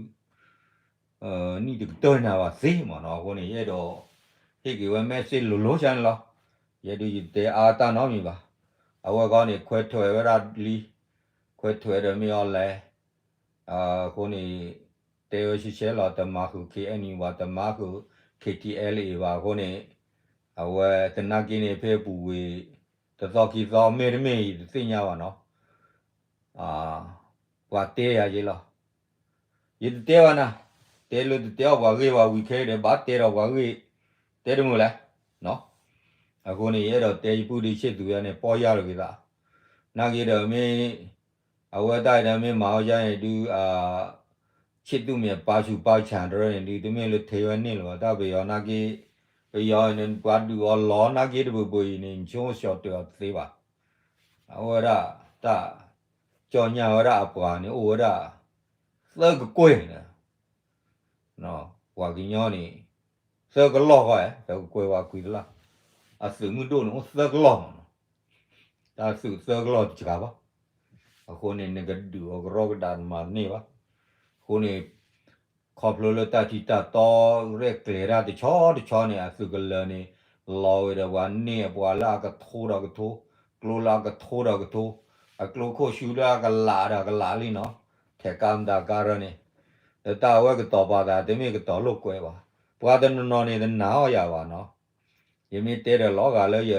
နံၣ်တကတၢၢ်နၤဘၣ်သ့မးနီၤ. အဃိန့ၣ် ယအဲၣ်ဒိး ဟ့ၣ်က့ၤဝဲ message လိၤလိၤဆါန့ၣ်လီၤ. ယဲဒုးယတဲအါတၢ်နီတမံၤဘၣ်. အဝဲဃီန့ၣ် ခွဲးထွဲးဝဲဒၣ်လံ, ခွဲးထွဲးဒီးမ့ၢ်အီၤလဲၣ် အဃိန့ၣ် တဲဝဲရှဲရှဲလီၤ, တမၤဃုာ် K N U ဘၣ်, တမၤဃုာ် K T L A ဘၣ်. အဃိန့ၣ် အဝဲသနာ်က့န့ၣ် ဖဲအပူၤဝံၤ တသီခံသီ မ့ၢ်တမ့ၢ် ယတသ့ၣ်ညါဘၣ်နီၤ. ပှၤတဲယၤယ့လီၤ. ယတတဲဘၣ်နၤ, တဲလၢတတဲအီၣ်ပှၤဂ့ၢ်ဘၣ်ဝံၤခဲဒီး ဘၣ်တဲဒီးပှၤဂ့ၢ် တဲတမုာ်လဲၣ်. အဃိန့ၣ် ယအဲၣ်ဒိးတဲယပုၢ်ဒ့ဆ့ၣ်သူယၤန့ၣ် ပီၢ်ယၢ်လီၤက့ၤသး, နာ်က့ဒီးမ့ၢ် အဝဲတၢ်အံၤဒီးမ့ၢ်မၤအီၣ်ယါန့ၣ်ဒုး ဆ့ၣ်သူၣ်မဲာ်ပၢ်ဆူးပၢ်ဆါတရၢန့ၣ်ဒုး တမ့ၢ်လၢထဲဝဲန့ၣ်လၢၤဘၣ်, တၢ်ပယီၤနာ်က့, ပယီၤန့ၣ် ပှၤဒုးအီၤလီၤနာ်က့တဘိဘိအံၤန့ၣ် ဆိကမိၣ်တၢ်တသ့ဘၣ်. အဝဲဒၣ်တၢ် ကၠီညါဝဲဒၣ်အပှၤန့ၣ် အိၣ်ဝဲဒၣ် သၢကကွဲၢ်န့ၣ် ပှၤကညီန့ၣ် သၢကလီၢ်ဃီ, သၢကကွဲၢ်ဝဲကွံာ်တလၢ်, အသုးမုၢ်ဒိၣ်န့ၣ် အိၣ်သၢကလီၢ်မးနီၤ. တၢ်သုးသၢကလီၢ်တစှၤဘၣ်. အဃိန့ၣ် နကဒုးအီၤကရီကဒါနမၤန့ၢ်ဘၣ်. အဃိန့ၣ် ခီဖျိလၢတၢ်ထံတၢ်တီရဲၣ်ကျဲၤတၢ်တဆီတဆီန့ၣ် အသုးကလၢၤန့ၣ် လီၤဝဲဒီးပှၤန့ၢ်အပှၤလၢအကထိဒီးကထိ, ကျိလၢအကထိဒီးကထိ, အကျိခိၣ်ဆူလၢအကလးဒီးကလးလံနီၤ, ထဲးကါမတၤကါရၢန့ၣ်, ဒီးတၢ်အဝဲကတီၤပာ်သး တမ့ၢ်ကတီၤလိာ်ကွဲဘၣ်. ပှၤတနီၤနီၤန့ၣ် တနာ်အီၤယၤဘၣ်နီၤ. ယမ့ၢ်တဲဒီးလီၤဂာ်လၢယ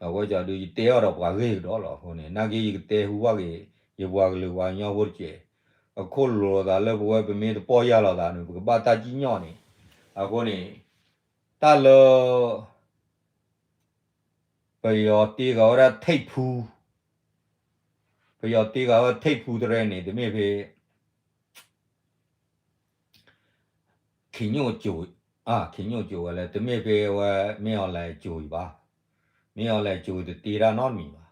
အဝဲကီဒုး ယတဲအီၤဒီးပှၤဂ့ၢ်ကဒီးလီၤ. အဃိန့ၣ် နာ်က့ယကတဲဟူဘၣ်က့ၤ ယပှၤကလုာ်ပှၤကညီဖိတက့ၢ်. အခိၣ်လိာ်သးလၢပဝဲပမ့ၢ်တပီၢ်ယၢ်လီၤသးန့ၣ် ပကဘၣ်တၢ်ကံၣ်ညီၣ်န့ၣ်, အဃိန့ၣ် တၢ်လၢ ပယီၤတ့ဃာ်ဝဲဒၣ်ထိပ်ဖူး, ပယီၤတ့ဃာ်ဝဲထိပ်ဖူးတရၢန့ၣ် တမ့ၢ်ဖဲ ခင်ညွန့်ကျိုး, ခင်ညွန့်ကျိုးဝဲလဲၣ်, တမ့ၢ်ဖဲဝဲ မင်းအောင်လှိုင်ကျိုးဘၣ်. မင်းအောင်လှိုင်ကျိုးတတ့တၢ်နီတမံၤဘၣ်.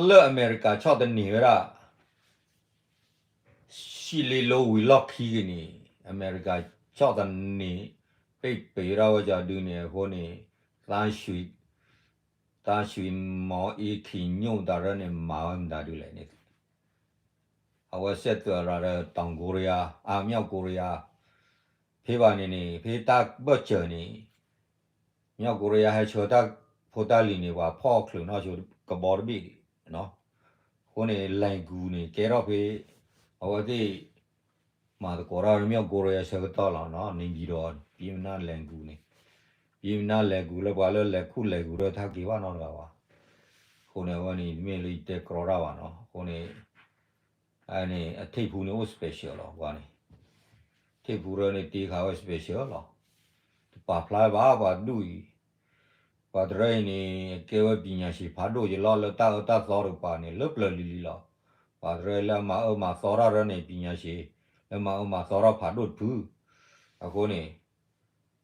လၢအမဲရကၤဆီၣ်သနံးဝဲဒၣ် ဆံလ့လိဝံၤလီၢ်ခံက့ၤန့ၣ် အမဲရကၤဆီၣ်သနံး ပိတ်ပင်ဝဲဒၣ်ဝဲကီဒုန့ၣ် အဃိန့ၣ် သန်းရွှေ, သန်းရွှေ မင်းအောင်လှိုင် ခင်ညွန့် တၢ်ရၢန့ၣ် မၤဝဲမတၤဒုလဲၣ်န့ၣ် အဝဲစဲးသွဲၣ်ရၤဒီး တောင်ကိုရီးယား, အ မြောက်ကိုရီးယား, ဖဲဘၣ်န့ၣ်န့ၣ် ဖဲတၢ်ဘၢၣ်စၢၤန့ၣ် မြောက်ကိုရီးယား ဟဲဆှၢတၢ်ဖိတၢ်လံၤန့ၣ် ပှၤဖီၣ်ချုးနီၢ်ဆိကဘီတဘ့ၣ်, အဃိန့ၣ် လဲၤကူၤန့ၣ် ကဲထီၣ်ဖဲ အဝဲသ့ၣ် မၤသကိးတၢ်လၢ မြောက်ကိုရီးယား ဆၢကတီၢ်လီၤနီၤ, နေပြည်တော် ပြည်မနုၤလဲၤကူၤန့ၣ်, ပြည်မနုၤလဲၤကူၤလၢပှၤလၢလဲၤခူၣ်လဲၤကူၤဒီး တၢ်က့ၤဘၣ်နီတဂၤဘၣ်. အဃိန့ၣ် အဝဲန့ၣ် တမ့ၢ်လၢယတဲကြီတၢ်ဘၣ်နီၤ, အဃိန့ၣ် အန့ၣ် အထိပ်ဖူးန့ၣ်အိၣ် special လီၤ, ပှၤန့ၣ် ထိပ်ဖူးတရၢန့ၣ် တ့ဃာ်ဝဲ special လီၤ. တပာ်ဖျါဘၣ်ပှၤတဒူၣ်အံၤ, ပှၤတရၢအံၤန့ၣ် ကဲဝဲ ပညာရှင် ဖးဒိၣ်က့ၤလီၤ လၢတၢ်အၢတၢ်သီတကပၤန့ၣ် လၢပျၢၤလံၤလံၤလီၤ. ပှၤတရၢလၢအမၤအၢမၤသီတၢ်တရၢန့ၣ် ပညာရှင် လၢမၤအၢမၤသီတၢ်ဖးဒိၣ်တဖု, အဃိန့ၣ်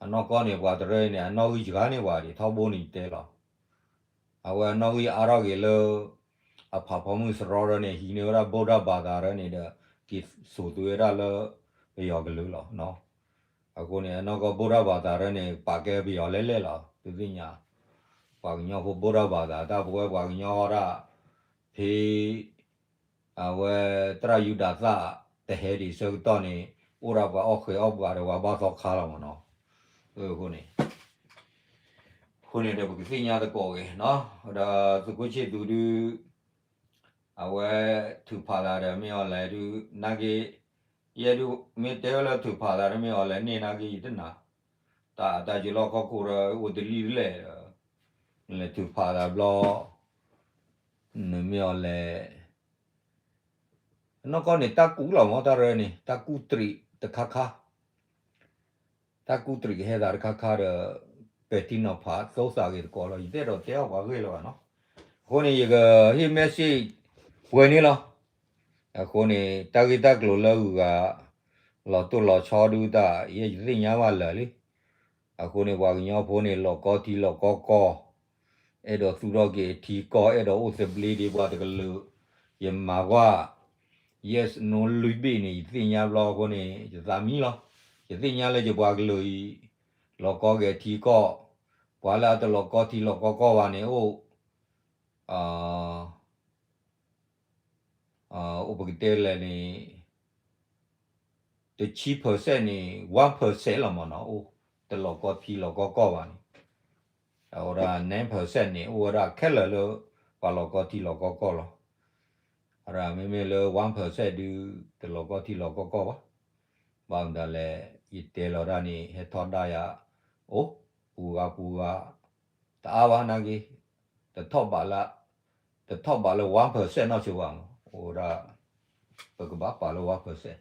အနီၢ်ကီၢ်န့ၣ် ပှၤတရၢန့ၣ် အနီၣ်ဂံၢ်စှၤန့ၢ်ပှၤဒံး ထီဘိန့ၣ်ယတဲလီၤ. အဝဲအနီၣ်ဂံၢ်အါထီၣ်က့ၤလၢ အဖးဖီမုၢ်စရီတရၢန့ၣ် ဟံးန့ၢ်ဝဲဒၣ် ဗုဒ္ဓဘာသာ တရၢန့ၣ်ဒီး က့ၤစိာ်သုဝဲဒၣ်လၢ ပယီၤကလုာ်လီၤ. အဃိန့ၣ် အနီၢ်ကီၢ် ဗုဒ္ဓဘာသာ တရၢန့ၣ် ပာ်ကဲပယီၤလဲၣ်လဲၣ်လီၤ. သုသ့ၣ်ညါ ပှၤကညီဖိ ဗုဒ္ဓဘာသာ တၢ်ပဝဲပှၤကညီအီၣ်ဒၣ် ဖဲ အဝဲ သရၣ်ယူဒၤသၣ် တဟဲဒံးဆၢကတီၢ်န့ၣ် အိၣ်ဒၣ်ပှၤအီၣ်ဃဲၤအီၣ်ပှၤဒီး ပှၤဘၣ်သီခါလီၤမးနီၤ. အဃိန့ၣ် အဃိန့ၣ်ဒီး ပကသ့ၣ်ညါသကိးဂ့ၤနီၤ, ဒီးသုးခိၣ်ဆ့ၣ်သူဒုး အဝဲထုးဖးသးဒီး မ့ၢ်အီၤလဲၣ်ဒုး နာ်က့ ယဲဒုး မ့ၢ်တဲဝဲလၢထုးဖးသးဒီး မ့ၢ်အီၤလဲၣ်န့ၣ် နာ်က့ ယတနာ် တၢ်အတၢ်ယလီၢ်ခီၣ်ခိၣ်ဒီး အိၣ်တလံၣ်တလဲၣ်ဒီး နလဲၤထုးဖးသးဘျီ နမ့ၢ်အီၤလဲၣ် အနီၢ်ကီၢ်န့ၣ် တၢ်ကူၣ်လီၤမး တၢ်ရၢန့ၣ် တၢ်ကူၣ်တရံးတခါခါ တၢ်ကူၣ်တရံးကဟဲသးတခါခါဒီး ပဲာ်ထံနီၤဖး သိသးဂ့ၤသကိးလီၤ. ယတအဲၣ်ဒိးတဲအီၣ်ပှၤဂ့ၢ်လၢၤဘၣ်နီၤ. အဃိန့ၣ် ယကဟ့ၣ် message ပှဲၤန့ၣ်လီၤ. အဃိန့ၣ် တၢ်ဂ့ၢ်တၢ်ကျိၤလၢအဂုၤအဂၤ လီၤတိၢ်လီၤဆီဒုတၢ် ယဲယသ့ၣ်ညါဘၣ်လၢာ်လံ. အဃိန့ၣ် ပှၤကညီဖိန့ၣ် လီၤကီထံလီၤကီကီ အဲၣ်ဒိးသူၣ်ထီၣ်က့ၤအထံကီၢ် အဲၣ်ဒိးအိၣ်သဘျ့ဒ်ပှၤတကလုာ် ယမၤကွၢ် yes no လွံၢ်ဘ့ၣ်န့ၣ် ယသ့ၣ်ညါဘျီအဃိန့ၣ် ယသးမံလီၤ. ယသ့ၣ်ညါလၢယပှၤကလုာ်အံၤ လီၤကီဂဲၤထံကီၢ်, ပှၤလၢအတလီၤကီထံလီၤကီကီၢ်ဘၣ်န့ၣ် အိၣ် အိၣ်ပကတဲလဲၣ်န့ၣ် တဆံ percent န့ၣ် one percent လီၤမၢ်နီၤ, အိၣ်တလီၤကီထံလီၤကီကီၢ်ဘၣ်န့ၣ်, အဝဲဒၣ် nine percent န့ၣ် အိၣ်ဝဲဒၣ်ခဲလၢာ်လၢ ပှၤလီၤကီထံလီၤကီကီၢ်လီၤ. အဝဲဒၣ်မ့မ့ၢ်လၢ one percent ဒုး တလီၤကီထံလီၤကီကီၢ်ဘၣ်. ဘၣ်မတၤလဲၣ် ယတဲလီၤဒၣ်န့ၣ် ဟဲထီၣ်ဒၣ်ယၤ အိၣ် ပူၤဂၤပူၤဂၤ တအါဘၣ်နာ်က့, တထီၣ်ဘးလၢ တထီၣ်ဘးလၢ one percent နီၢ်ဆိဘၣ်မၢ်, အိၣ်ဝဲဒၣ် ပကဘၣ်ပာ်လၢ one percent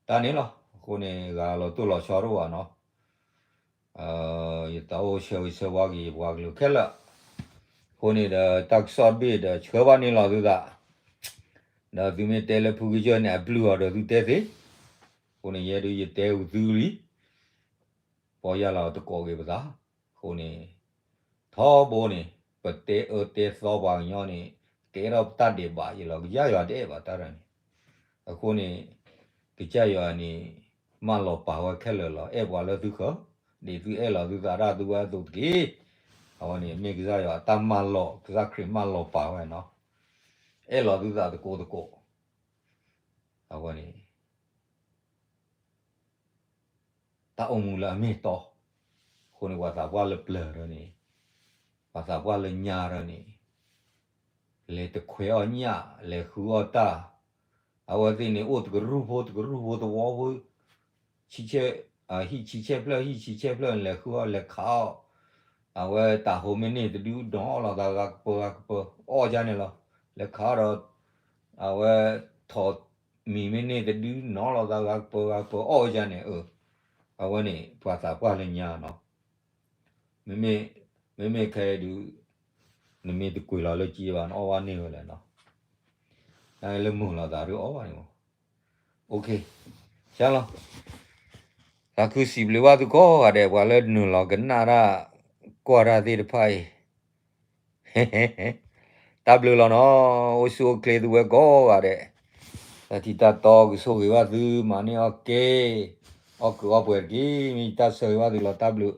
တၢ်န့ၣ်လီၤ. အဃိန့ၣ် ဂၤလီၤတိၢ်လီၤဆီတအိၣ်ဘၣ်နီၤ, ယသးအိၣ်ဆၢဂ့ၤဆၢဝါက့ၤယပှၤကလုာ်ခဲလၢာ်, အဃိန့ၣ်ဒီး တၢ်ကစီၣ်တဘ့ၣ်ဒီး ဆှၢဘၣ်န့ၢ်လီၤသုသး, ဒီးသုမ့ၢ်တဲလၢဖုကစၢၢ်န့ၣ် အဘျုးအီၤဒီးသုတဲသ့, အဃိန့ၣ် ယဲဒုးယတဲဝံၤသုလံ, ပီၢ်ယၢ်လီၤတကိးက့ၤပသး, အဃိန့ၣ် ထီဘိန့ၣ် ပတဲအၢတဲသီပှၤကညီန့ၣ် ကဲထီၣ်ပတၢ်ဒဲးဘးယလီၤ, ကစၢ်ယွၤတအဲၣ်ဘၣ်တၢ်ဒ်န့ၣ်, အဃိန့ၣ် ကစၢ်ယွၤန့ၣ် မၢလီၤပာ်ဝဲခဲလၢာ်လီၤ, အဲၣ်ပှၤလၢသုဃၢၤ, ဒ်သုအဲၣ်လီၤသုသးဒၣ်သုဝဲအသိးတက့ၢ်. အဝဲန့ၣ် မ့ၢ်ကစၢ်ယွၤအတၢ်မၢလီၤ, ကစၢ်ခရံာ်မၢလီၤပာ်ဝဲနီၤ, အဲၣ်လီၤသုသးသကိးသကိး, အဝဲန့ၣ် တၢ်အိၣ်မူလၢအမ့ၢ်တီ, အဃိန့ၣ် ပှၤသးပှၢ်လၢပျၢၤဒီးန့ၣ်, ပှၤသးပှၢ်လၢညါဒီးန့ၣ်, လဲၤတခွဲးအီၣ်ညၣ် လဲၤဃုအီၣ်တၢ်, အဝဲသ့ၣ်န့ၣ် အိၣ်တကရူၢ်ဖိတကရူၢ်ဖိသဝီဖိ, ဟံၣ်ဆံဆဲၣ်ဖျၢၣ် ဟံၣ်ဆံဆဲၣ်ဖျၢၣ်န့ၣ် လဲၤဃုအီၣ်လဲၤခးအီၣ်, အဝဲတၤဟိးမ့ၢ်န့ၢ်တဒု နီၤလီၤသးဂၤကပၢၤဂၤကပၢၤ အီၣ်ဒ်န့ၣ်လီၤ, လဲၤခးအီၣ်ဒီး အဝဲ ထိးမံၤမ့ၢ်န့ၢ်တဒု နီၤလီၤသးဂၤကပၢၤဂၤကပၢၤ အီၣ်ဝဲဒ်န့ၣ်, အဝဲန့ၣ် ပှၤသးပှၢ်လၢညါနီၤ, မ့မ့ၢ် မ့မ့ၢ်ခဲအံၤဒုး နမ့ၢ်တကွံာ်လီၤလၢက့ဘၣ် နအီၣ်ဘၣ်န့ၢ်ဝဲလဲၣ်နီၤ, နလၢမုာ်လီၤသးဒုးအီၣ်ဘၣ်န့ၣ်မး, OK, ဆါလီၤ, သးခုစံးဘျုးဘၣ်သုကိးဂၤဒဲး ပှၤလၢနုာ်လီၤကနၣ်တၢ် ကွၢ်တၢ်သ့ၣ်တဖၣ်အံၤ တၢ်ဘျုးလီၤနီၤ, အိၣ်ဆူၣ်အိၣ်ချ့သုဝဲကိးဂၤဒဲး, တၢ်ထံတၢ်တီကဆိၣ်ဂ့ၤဘၣ်သု မၤန့ၢ်အီၣ်က့ၤ, အီၣ်ကုးအီပှဲၤတက့ၢ်, မ့ၢ်ယတၢ်ဆၢဂ့ၤဘၣ်သုလီၤ တၢ်ဘျုး